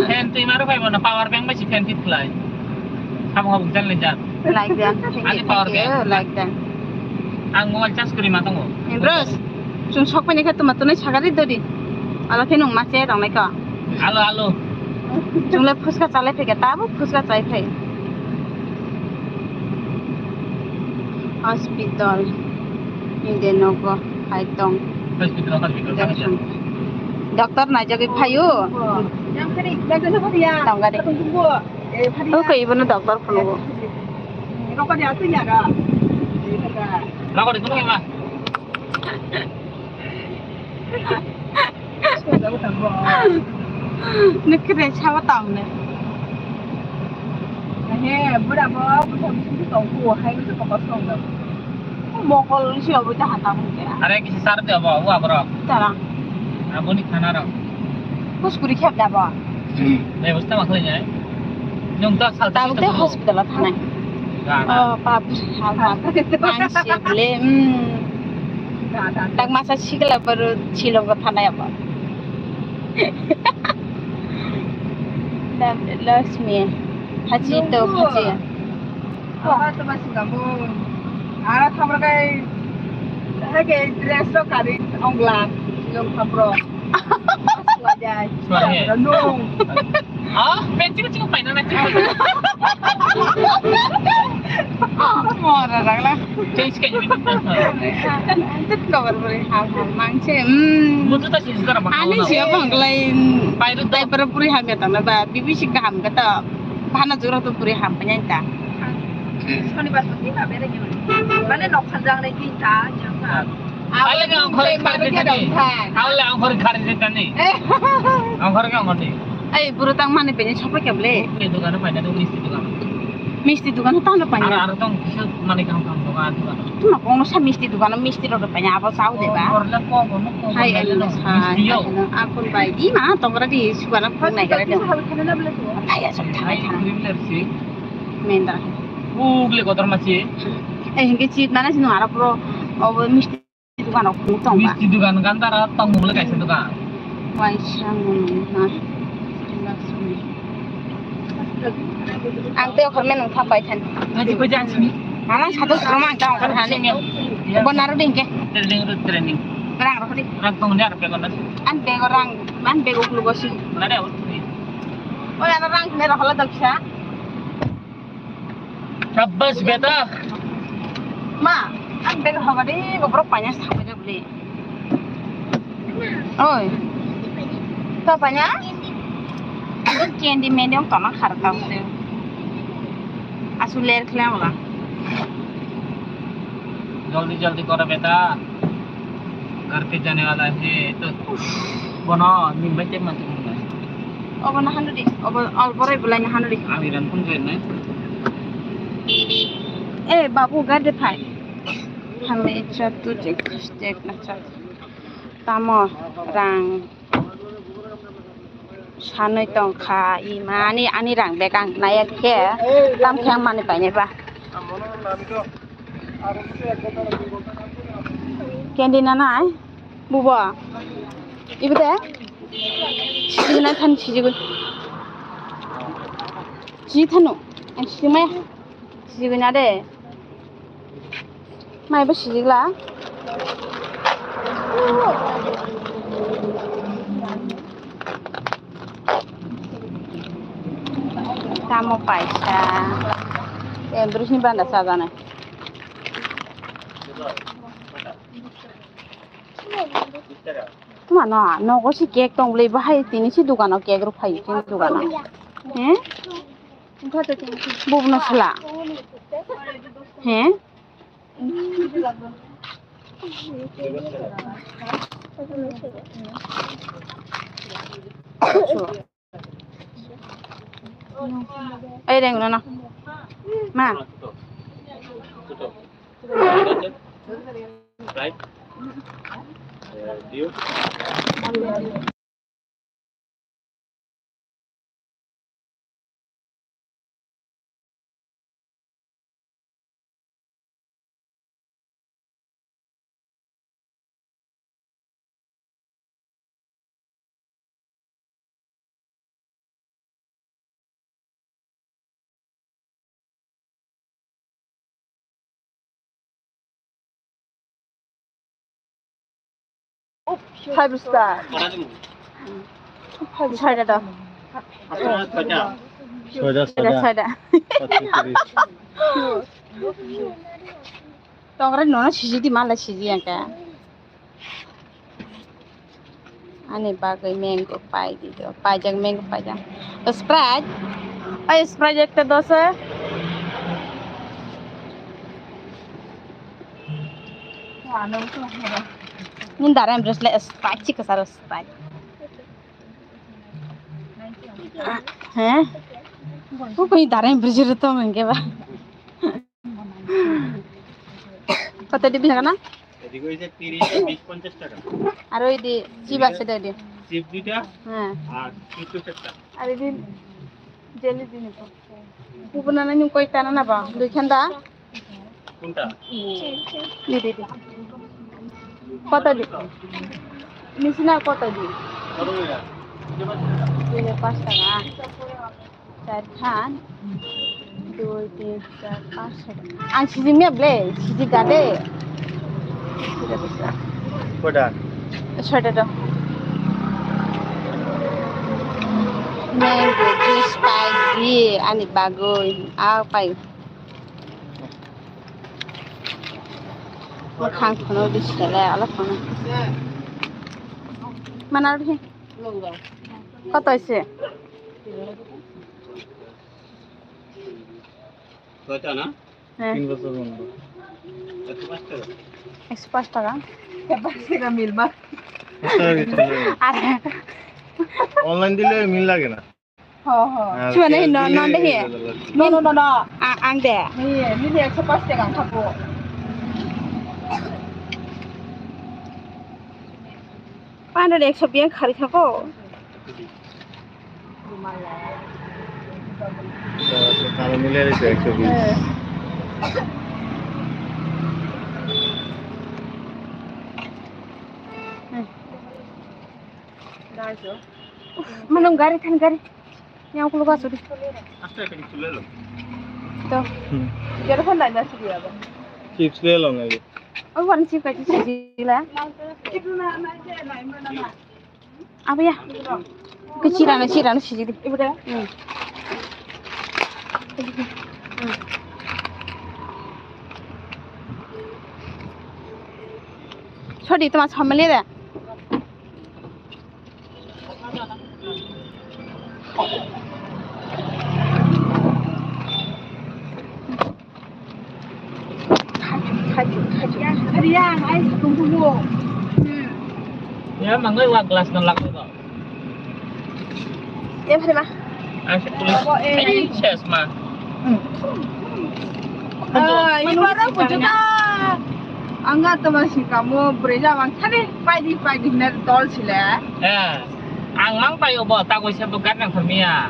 Fan twi maro phai bono, power bank bai si fan fit khlai. Samung habung channel ni jan. Like dan. Ani power bank. Like dan. Ang mobile charge kwrwi ma tongo. Eh, bros. Chwng sok phai khe tuma tunai sagari dodi. Alo khe nung ma che tong nai ko. Alo, alo. Chwng le phuska chalai phai khe, tabo phuska chai phai. Hospital. Inde nogo hai tong. Hospital, hospital. Doctor naijagwi phaio. Tong gari. Oke, ibono doctor phunukgo. Nokori kuno ma. Nukre sawa tamne. He, bura bo, bura bo, bura bo, hai, bura bo, bura bo. Mokol si obo ta hata bung kera. Are kisi sar de obo, obo aboro. Tara. Aboni khana rok. Kuskuri khep da bo. Bebosta ma khlai nai. Nung ta sal ta hospital o thanai. Oh, pap, hal hal. Ang se ble. Hmm. Tak masa sikla baru silong ko thanai abo. Lakshmi. Haji to haji. Aba to masih kamu. Ara thamra kai, hai ke dress to kari ongla, yung thamro. Swajai. Swajai. Nung. Ah, pensi ko chingo paina na chingo. Mora ragla. Change kai ni. Tet cover beri hal hal mangse. Hmm. Mutu ta sisi tara. Ani siya bang lain. Paina ta. Diaper puri hamya tang na ba. Bibi sik kaham kata. Bhana jora to puri ham panyai ta. Sonibar to ni ba bere ni. Mane nok khanjang le ni ta jang ta. Ale ga ang khore khare tani. Ale ang khore khare tani. Ang khore ga ngoni. Ai buru tang mane pene chopa keble. Ni dukan paina do misti dukan. Misti dukan ta no paina. Ara ara tong kisa mane kam kam dukan dukan. Tuma kono sa misti dukan misti rok paina abo sao de ba. Hai ano sa. Akun bai di ma tongra di sugana phone nai gara de. Phai asok thanai thana. Mendra. Ugle kotor machi. Eh, hingke chip nana sino ara pro. Obo misti dukan o khung tong ba. Misti dukan gandara tong mole kaisa dukan. Waisa mung na. Ang tei okhorme nung thang pai than. Aji ko jang sini. Alang satu serong ang tang kan hani. Bo naro ding ke. Training ro training. Rang ro di. Rang tong ni ar pe kono. An bego rang, an bego klugo si. Nare o. Oi ano rang ne ro hola dok sa. Shabash beta. Ma, ang bego hoga di, go bro panya sa bole. Oi. To panya? Candy menu tona khar ka. Asu ler khlang la. Jaldi jaldi koro beta. Ghar pe jane wala hai to. Bono nimbai tek mantu. Obo na hanu di. Obo alborai bulai na hanu di. Ami ran pun jai nai. Eh babu gade phai. Hame chatu je khas tek na chatu. Tamo rang sanwi tongkha imani ani rang bag ang naiya khe tam khe ang mani painai ba. Candy nanai bubo ibo de sijigwi nai thani sijigwi siji thanu ang sijimaya sijigwi na de. Mai bo sijikla. Tamo paisa. Em, brusni banda sajana. Tuma no, nogo si cake tong bwlai bahai tini si dukano cake rok phai tini dukano. He? Bubno sala. He? Ai reng nono. Ma. Right? Five star. Soida do. Soida, soida. Soida. Tongrai nono siji di mala siji angka. Ani bagwi mango pai di do. Paijak mango paijak. Sprite. Ai Sprite ekta dosa. Ni darai bwsle Sprite si kwcharo Sprite. He? Ko koi darai bwsle to mangke ba. কত দিবি না? এদিকে ওই যে তিরিশ, বিশ, পঞ্চাশ টাকা। আর ওই দি চিপ আছে দে দি। চিপ দুইটা। হ্যাঁ। আর চিপস একটা। আর এই দিন জেলি দিন তো। উপনা না নিউ কয়টা না না বা? দুইখান দা? কোনটা? দি দি দি। কত দি? নিছি না কত দি? কত কইরা? দিলে পাঁচ টাকা। Char khan, dui, tin, char, panch, soi. Ang sijik mia ble, sijik gade. Koda? Soida do. Mango juice pai di, ani bagwi, a pai. Khang khono di sele, ala khono. Mana di. Koto ise? ছয়টা না? হ্যাঁ। তিন বছর বন্ধ। একশো পাঁচ টাকা। একশো পাঁচ টাকা। একশো পাঁচ টাকা মিল মা। পাঁচ টাকা কিছু লাগে না। আরে। অনলাইন দিলে মিল লাগে না। হ, হ। আর সিবা নেই, ক্যাশ ন-, দিলে নন দেখি। মিল লাগে। No, no, no, no। আ-, আং দে। মিল, মিল একশো পাঁচ টাকা খাবো। Panor ekso biyang khari thako. Aro mile rwse ekso bish. Manung gari than gari. Yang kulo basu di. Aste kani chulelo. To. Hmm. Jero phone line asu dia ba. Chips lelo ngai. Oh, wan chips kai chips la. Abu ya. Ke chira na chira na siji di. Ibu da. Hmm. Hmm. Chodi toma chomle da. Ya, mangai wa glass no lak ko. Ya, bhai ma. Ang se police. Ai, ses ma. Ah, ibu orang pujuta. Angga teman si kamu bereja bang tadi pagi pagi net tol sila. Ya, ang mang payo bo tak usia begat nang kermia.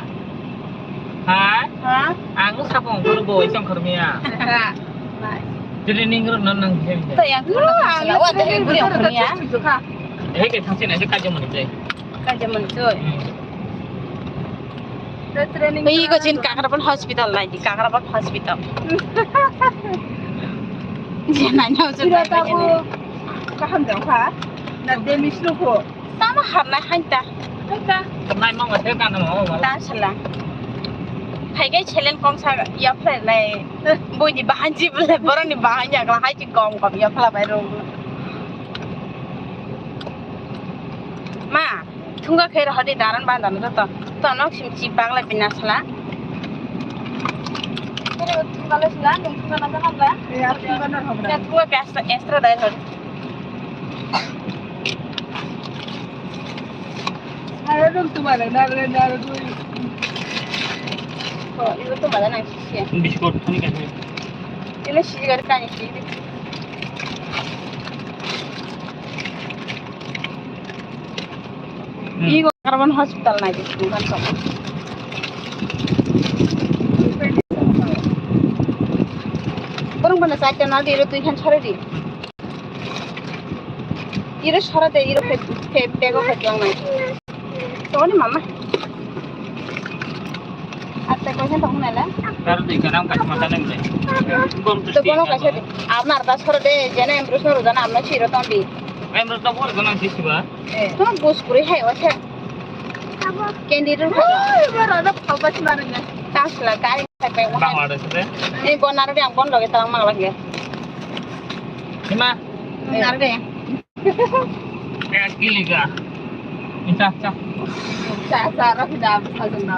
Ha? Ha? Ang sapong kuru bo isong kermia. Jadi ning ro nang nang. To yang tu nang sila wa jadi beri kermia. Eh, ke thang sini aja kaja mani jai. Kaja mani jai. Ui, ko chin Kakrabon hospital nai di, Kakrabon hospital. Jena nyau jena. Sira tabu kaham jang kha. Na demi snu ko. Tamo harnai hain ta. Hain ta. Nai mong se kan mo. Ta sala. Phaigai chelen kom sa ya phlai nai. Boi di bahan ji bole, borok ni bahan ya kla hai ji kom kom ya phlai bai ro. Ma. Tunga khe rohor di daran bandar no joto. To nok sim chip bagla bina sala. Kere tunga le sila, nung tunga na jana bla. Eh, ap tunga na hobra. Ya tunga ke extra, extra dai hor. Aro dum tunga na, na, na, na, na. Oh, ibu tunga na sisi. Biskot kani kasi. Ini sisi gari kani sisi. Hmm. Igo Carbon Hospital nai di, bukan sok. Borong bana side na di, iro twi khan sore di. Iro sore de, iro pe, pe, bego pe lang nai. Toni mama. Atta koi khan tong nai la. Kar di kanam kas mata nang le. Bom tu. To bono kaisa di. Amna arda sore de, jene Ambrose no rojana amna siro tong di. Ambrose no bor ganang sisi ba. Tuma bus kuri hai wase. Candy rw hai. Oi, boro da phalpa si mari na. Tasla gari hai pai wahai. Bangladesh de. Ni bon aro yang bon loge tang mang lage. Ima. Nare. Kaya kiliga. Isa sa. Sa sa ro da phajang na.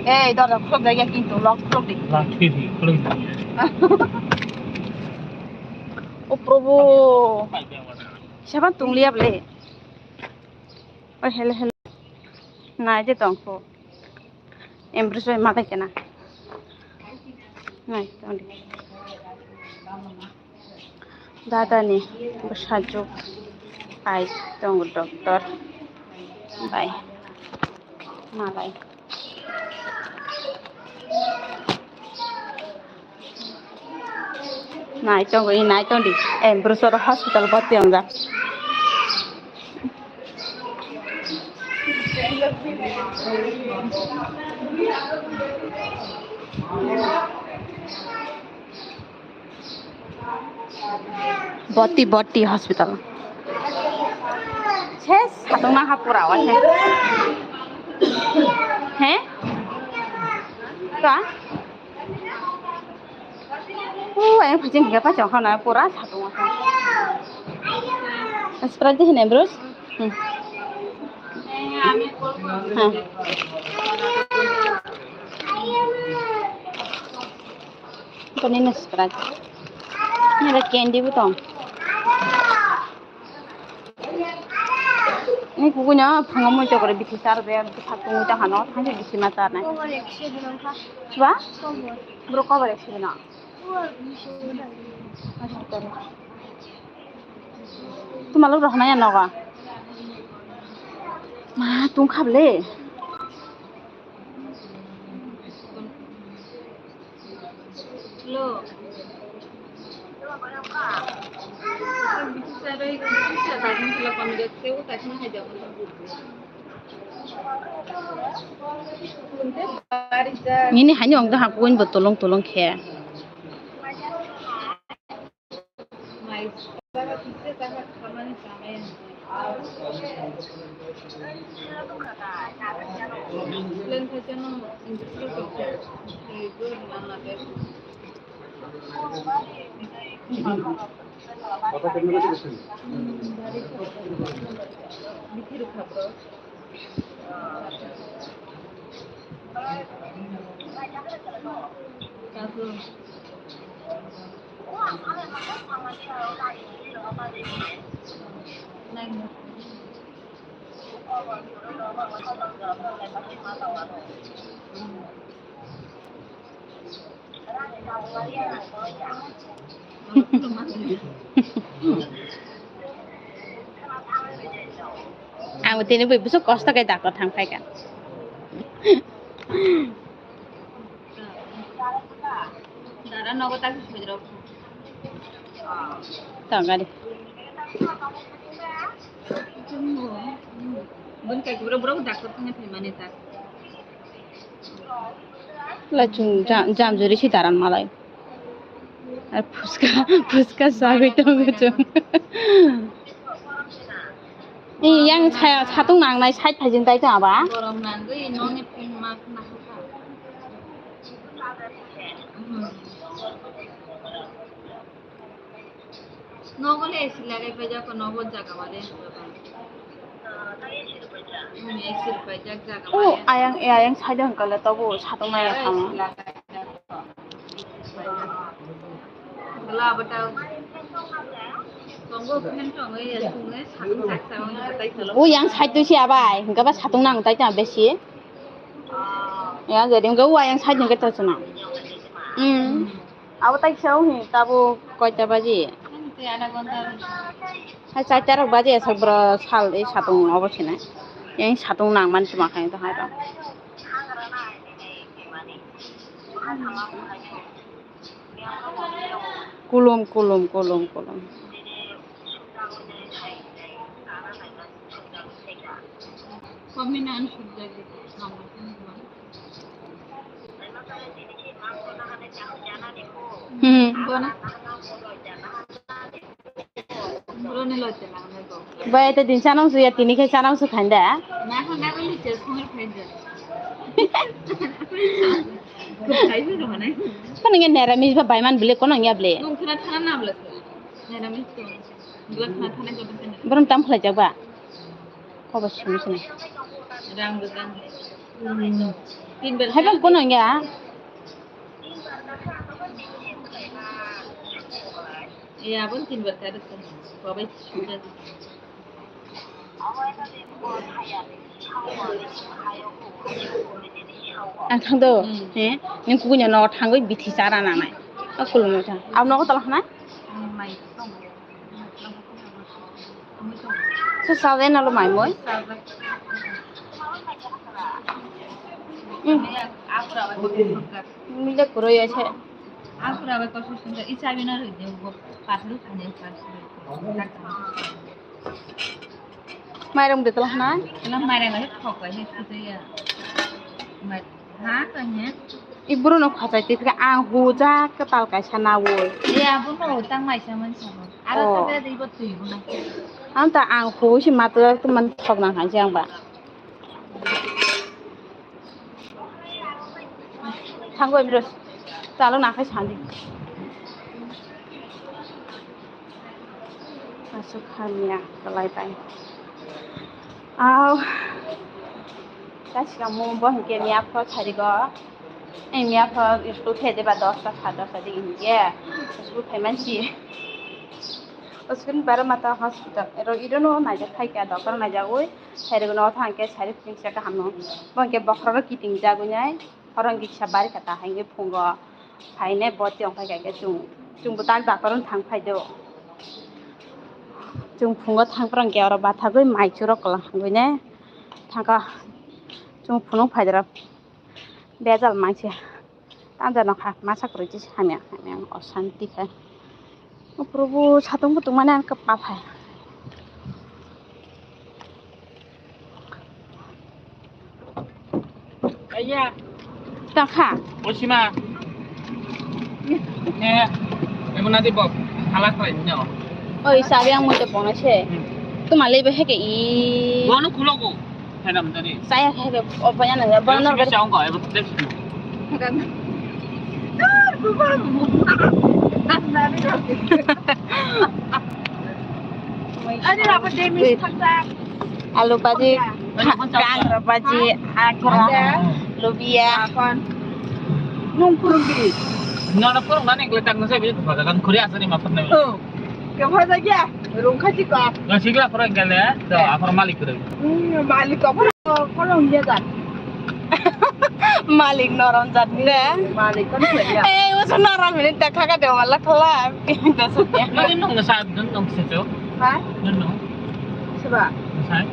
Ei, dor khulok da ya kintu lok khulok di. Lak khidi khulok di. O Prabhu. Saba tungliya ble. Oi, hello, hello. Nai je tong kho. Ambrose bai malai kena. Nai tong di. Dada ni bwsajwk pai tongo doctor bai malai. Nai tongo, i nai tong di. Eh, Ambrose oro hospital boti wngjak. Boti, boti hospital. Ses, satung na ha pura wa se. He? Ka? O, ayang phaiching hiya pa chong khana pura satung wa se. Sprite di hine, Bruce? Hmm. Ha. Kani na Sprite. Ni da candy bo tong. Ni kukunya phungo moi chokore bithi char be, bithi thak tungwi ta hano, thangse bithi ma char nai. Cover ekse dino kha. Ba? Cover. Bro cover ekse dino. Cover ekse dino. Tuma lok rok nai nogo. Ma tung kha ble. Nini hani ongda hakun bo tolong tolong khe. Ang tini bui bwswk kosto khe doctor thang phaikha. Dara nogo ta sujrok. Tangari. Bun kai kubra bura doctor thang phaimani ta. Lachung jam juri si daran malai. Ar phuska phuska sagwi tongo chwng. Yang satung nangnai side phaijing tai tong aba. Borom nangwi noni pin mak nahaka. Nogo le A C lagai paijak, nogo jaga wale. O ayang, e ayang side hwnkha le tobo satung nai tamo. O yang side tu si abai, hwnkha ba satung nang tai tamo besi. Ya, jadi hwnkha o ayang side hwnkha to chwna. Hmm. Abo tai kisa o hin tabo koita baji? Hai chaita rok baji aswk bwrw sal e satung obo sinai. Yang satung nang man tuma khai to hai rok. Kulum, kulum, kulum, kulum. Hmm. Bai, ete din chanang su ya, tini khe chanang su khain da. Kono nge nera mis ba bai man bile, kono nge bile. Borom tam khlai jak ba. Kobo simi sini. Hai bang kono nge. Ya, abon tin bar ka dukun. Babai sudah. Ang thang do, hmm, he, nung kukunya no thangwi bithi chara nanai. A kulumoi thang. Ang nogo tala hana? Ang mai tong. So sabe na lo mai moi. Hmm. Mile kuro ya se. Aku rabai kosong sungka, i chabi na rwdi, bo pathor khani pathor. Mairung de tala hana? Tala mairung ai khok bai he khutui ya. Mai, ha, ka he? I buru no khachai twi kha ang huja kwtal kaisa nawoi. Ya, bo no tang mai sa man sa. Aro, oh, ta de ibo twi bo na. Ang ta ang hu si matla tu man thok nang hai jang ba. Thango ibro chalo nakhai sandi. Asuk hamya kalai bai. Au. Kasikamo bo hinkhe miya pho sarigo. Ei miya pho school phaide ba dosta sa dosta digi hinkhe school phaimansi. School ni bara mata hospital. Ero irono naijak phaikha doctor naijagwi. Sari gwnao thang khe sari pring se kaham no. Bo hwnkhe bokhorok kiting jagwi nai. Horong kisa bari kha ta hai phungo. Phainai bo tiyong phai kha khe chwng. Chwng bwtak doctor wng thang phai do. Chwng phungo thang phrang khe oro bathagwi mai churok kwlang hangwi nai. Thangkha chwng phunuk phai dara. Bejal mangse. Tanja no kha masa kwrwi se hamya hamya osanti khe. O Prabhu, satung bo tongmani ang kwpal hai. Aya. Tangkha. Osima. Ne. Emo nadi bo. Halak khlai ni no. Oi, sabi ang mo te pona se. Hmm. Tuma lebe heke i. Bono kulogo. Phainam tani. Saya khe khe o phaina nang ya, bono. Sibisa ongko, ebo tep sibisa. Ani rabo demis thangsa. Alu bhaji, kangra bhaji, akra, lubia. Nung kurung di. Nana kurung nani kle tang nusai biji kupaga kan khuri asani mapan nai. Oh. Kepha jagya, rungkha chikok. Ga sigla phoro gale, to aphor malik kwrwi. Hmm, malik aphor kono hwnjak. Malik norom jat ni. Malik kono hwnjak. Eh, usu norom ni ta kha ka de wala khala. Malik nung sa dun nung se cho. Ha? Dun nung. Seba. Sai.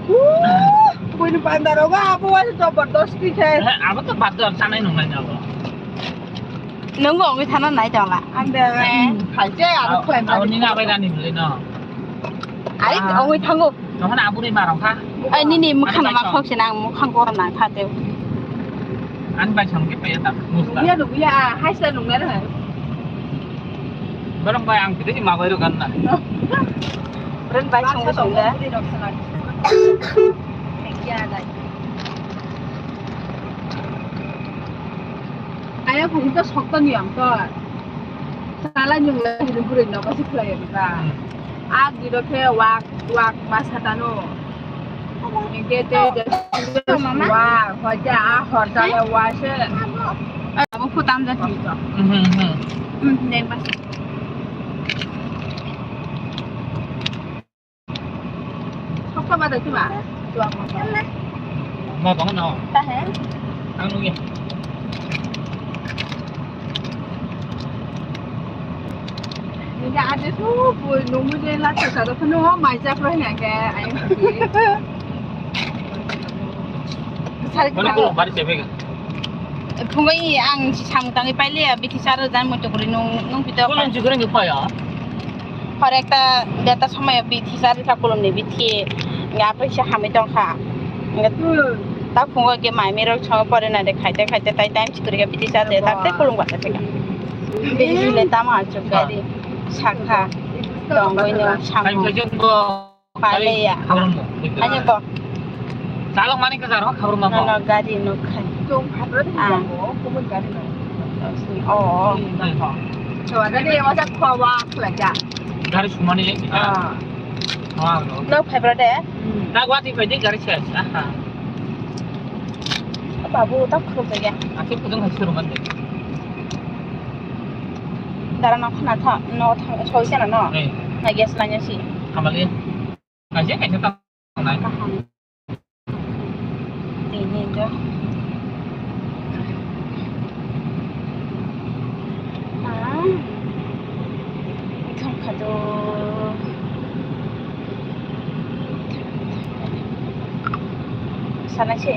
Uh, buini bandar oga abo wajib jabardasti khe. Eh, abo to bad jor sanai nung nai abo. Nungbo ongwi thana nai tongla. Ande, eh, khaise aro khlai abo mani. Ning abai rani bwlwi no. Ari, ah, ongwi thango. Nohon abuni marong kha. Ai, nini mukhang ma khok sina, ang mukhang gor nang kha teo. Ani bai sam ke paya ta musla. Nungya, nungya, ah, haisa nungya re. Barang bai ang kiti ma bai ro ganna. Ren bai sung sung da. Thank you, dai. Aya, kung to sokto ni ang to. Sala nyung le hiru guri no kasi khlai ba. Hmm. Ag di ro khe wak, wak ma satano. Mama? Wa, hoja, ah, hoja le wa se. Abo phutam jati. Mhm, mhm. Hmm, deng ba. Sokha ba dati ba. Ma bang no. Ta he? Ang nungya. Nungya ade su bu nungmu je la sa sa do no mai ja pro nya ke ai. Sari ko. Phungo i ang samung tangwi pailiya, bithi sar jan muitu kwrwi nung, nung pito. Kolom jikreng khe phaiya? Hor ekta beta somoyo bithi sar kha kolomni bithi, nga paisa hamwi tongkha. Nga ta phungo khe mai mirok chongo pore na de khaite khaite tai time sikri khe bithi sar de tak tei kolom gasa thika. Bithi le tamo achuk gari sakha tongwi no samung. Paleya. Khabrummo. Ani ko. Chalok mani kwcharo khabrumma ko. Nono gari nuk khai. Chwng khabrumma ko, kubun gari nuk. Oh. Hmm. Chwng gari wasa khwa wa khlai ja. Gari sumani le. Ah. Wa no. Nok phai bra de. Hmm. Tak wati phai de gari ses. Aha. Babu tak khulai ya. Aku kudung hai suruman de. Dara nok khna tha, no tha, soi kana no. Eh. Na gas lanya si. Hamali. Kaisa kaisa ta nai. Kaham. Tini jo. Ah. Itham khado. Sana se.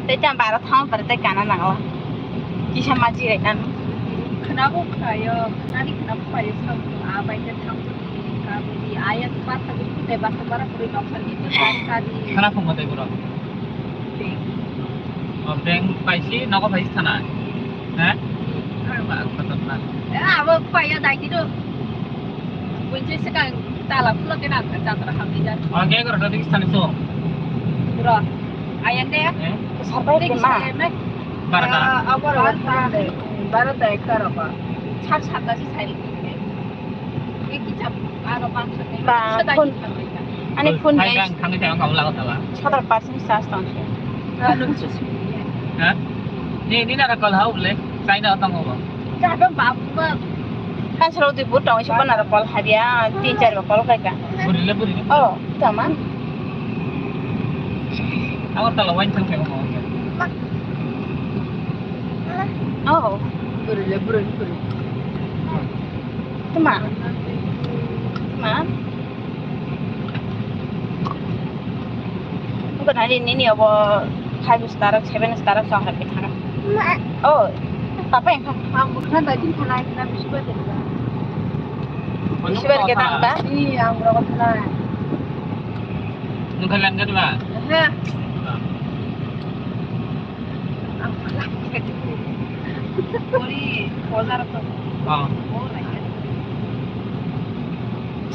Tei tang bara thang pare tei kana nangla. Kisa maji rai kan. Khna bo khayo, khna ni khna bo khayo, sa a bai te thang. Kabini ayat patha guru te basa bara puri noksa ni te kari. Khana khungo tei borok. Beng. O beng paisi nogo paisi thana. He? Ar ba khatarnak. Eh, abo khwaya dai kino. Bunchi sekang tala phulo kena jatra hamni jar. O ge goro dadi thani so. Bro. Ayan de. Eh? Sarbai de ma. Barata. Abo barata. Barata ekta roba. Sat sat dasi sai. Ba, phone, ani phone bai thangwi thangwi khamu lago tala. Sotoro percent charge tong se. Ha? Ni, ni nara call hau le, China tong ho. Kan sero di bu tong se nara call habia, tin char ba call kai ka. Buri le buri. Oh, tama. Agartala wine thang thang ho. Oh. Buri le buri buri. Tama. Ma. Bukan hari ini nih, apa five star, seven star, so harap kita. Oh, apa yang kan? Kamu bukan tadi pernah kita bisubat ya? Bisubat kita apa? Iya, murah banget lah. Bukan langgar lah. Heh.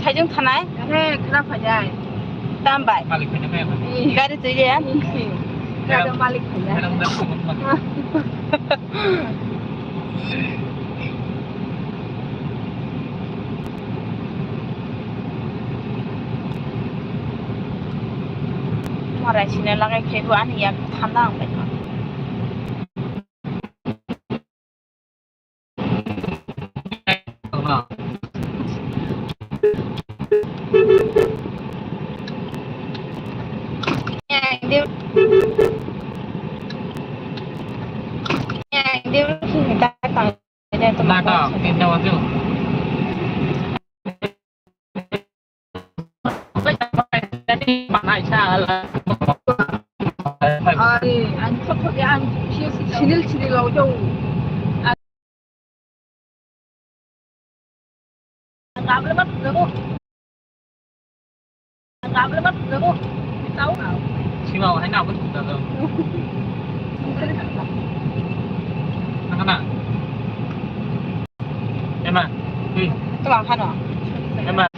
Saijung thanai? He, khna phainai. Tam bai. Malik phainai bai. Gari twi ya? Gari malik phainai. Morai sina lagai khaibo ani yak thanda ang bai. Natok, tinta wajib. Ari, ang thok thok ang sinil sinil lo jong. Ang gabla mat jago. Ang gabla mat jago. Tau. Sima hai na bus jago. Nakana. Ema. Hei. Tama kano. Ema.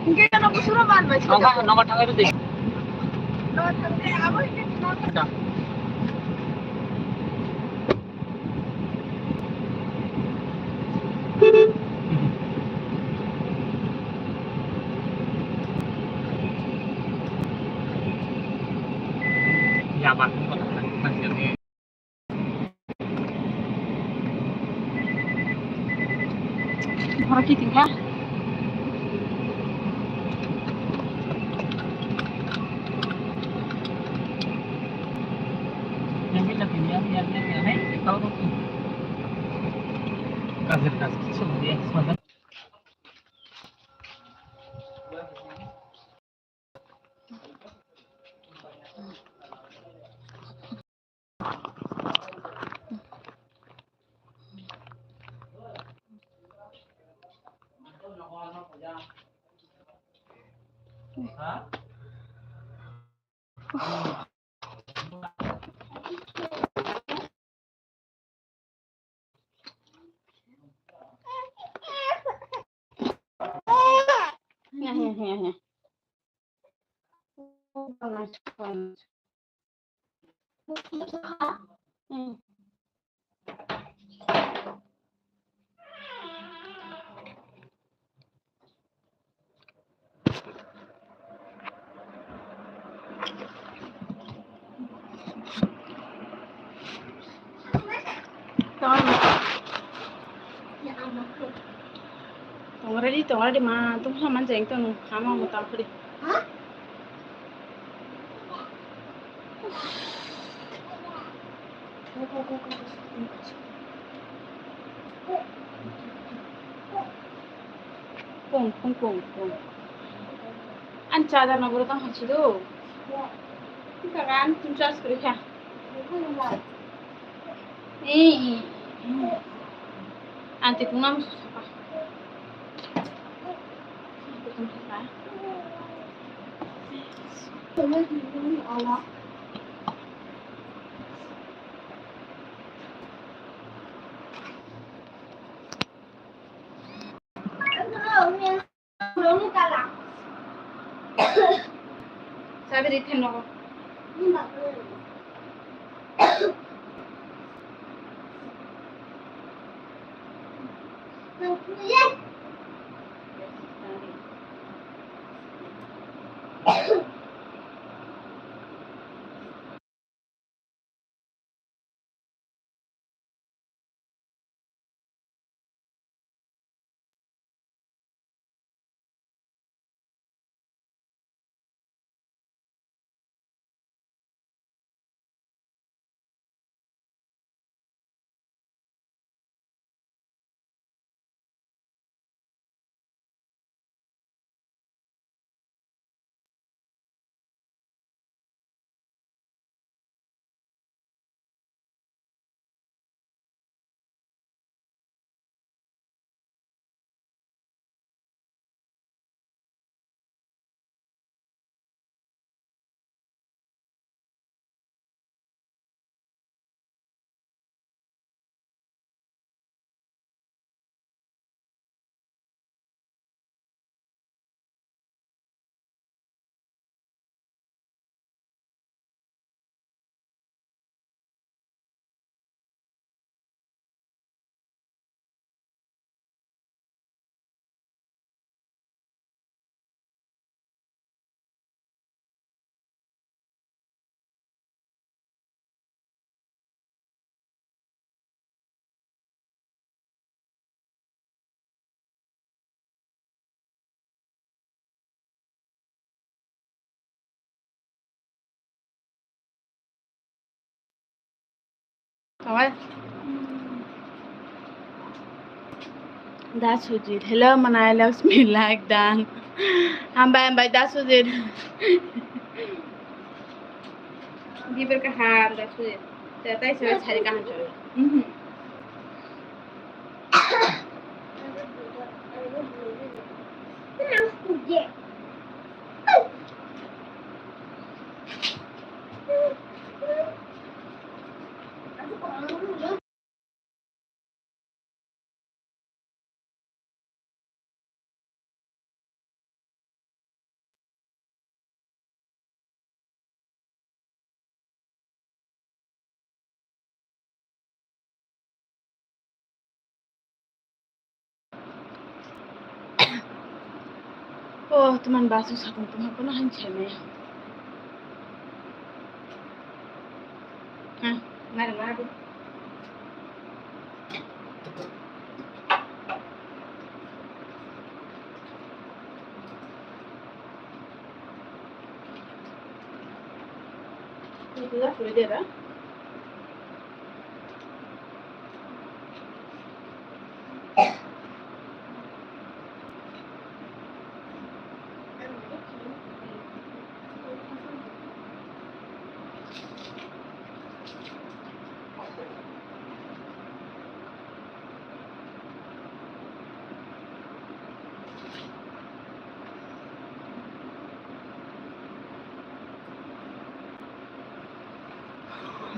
Hingke kano busuro man bai. Ang kha nomor thangai rw de. Borok kiting kha. Tongredi, tongredi ma tongsa manjeng tong kama mo tangkhri. Kung, kung, kung, kung. An chada na buru tang hachi do. Ka an tun chas kri kha. Eh, eh, eh. Anti kunam. Sabi ri theno. Tawai. Da Sujit. Hello, Manai Lakshmi, like dan. Hambai, hambai, Da Sujit. Gibir kaham, Da Sujit. Tei, tei, sari, sari kaham, sari. Mhm. Oh, teman basu sakung tungha kono han chai maya. Ha, mari mari. Itu ya, sudah dia dah.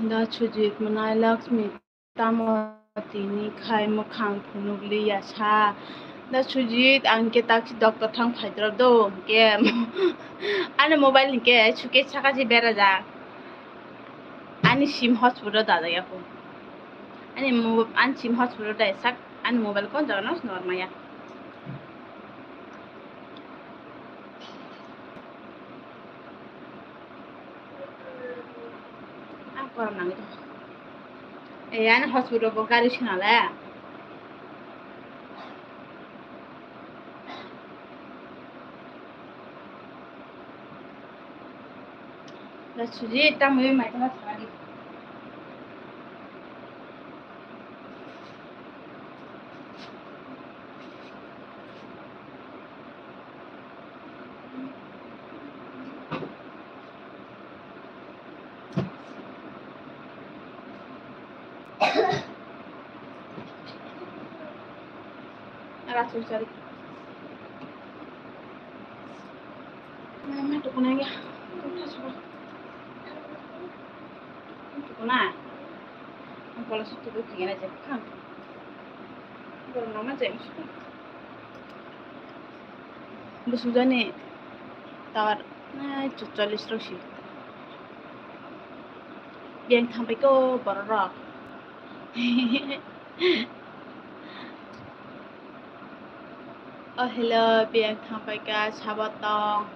Da Sujit mwnai Lakshmi tamo tini khai mwkhang phunuk liya sa. Da Sujit ang khe taksi doctor thang phaidrop do hwnkhe ani mobile hwnkhe suke saka se berajak. Ani sim hotspot o dajak ya kho. Ani mo-, ani sim hotspot o dai sak ani mobile kon jaga no norma ya. Ang koram nangwi tong. Eh, ani hospital bo gari swnale. Da Sujit, tamwi mai tongma thangani. Rasul sari. Mama tukuna ya. Tukuna. Ang pala sutu ko kiyana je khang. Bor mama je. Busujani tower, eh, chutchalis rok si. Biyang thangpai ko borok rok. Oh, hello, biyang thangpai ka, sabo tong.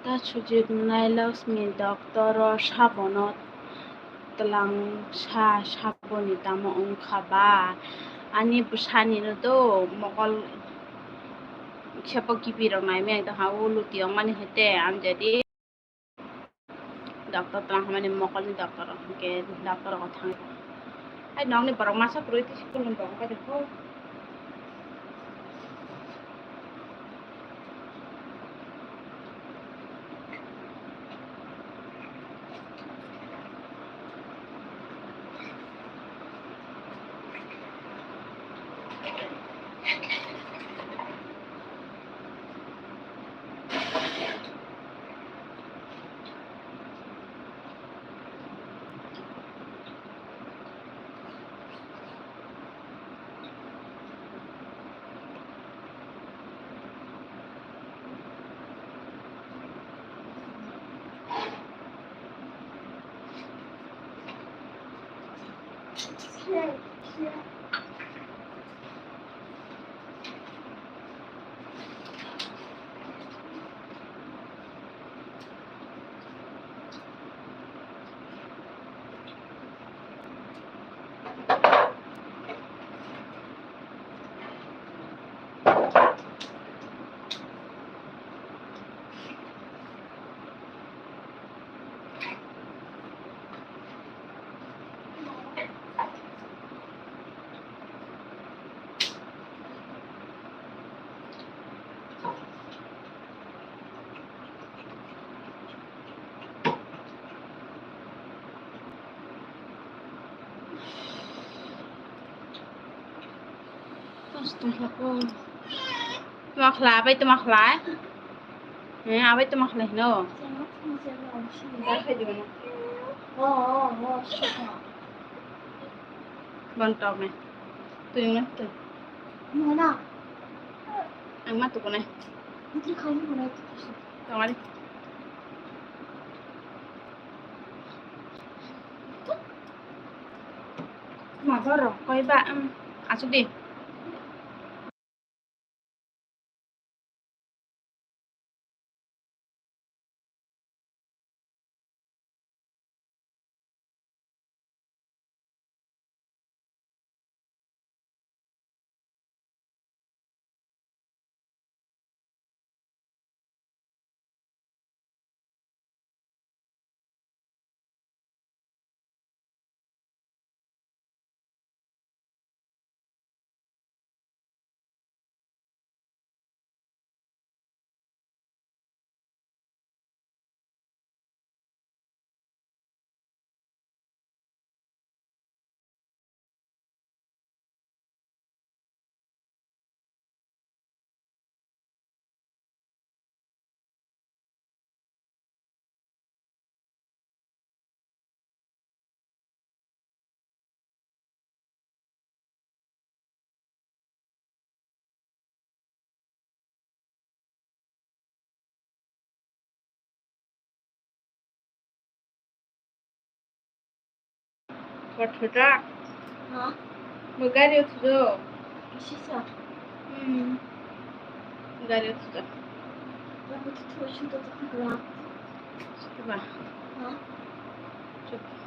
Ta Sujit mwnai Lakshmi doctor o sabono twlang sa saboni tamo wngkha ba? Ani bwsani no do mokol khepo kibi rok nai maya tongkha, o luti ongmani hai te ang jadi. Doctor tong hamani mokolni doctor rok hwnkhe doctor rok thang. Hai nokni borok masa kwrwi tisi kulum tongo paithago. Tuma khlai, abai tuma khlai. He, abai tuma khlai hino. Bon tok ne. Tui ne tui. Ang ma tuku ne. Tongari. Magoro koi ba, um, asuk di. Kothota. Ha? Mo gari o thudo. Sisa. Hmm. Gari o thudo. Ba ko thudo shuto to khagla. Shuto ba. Ha? Chup.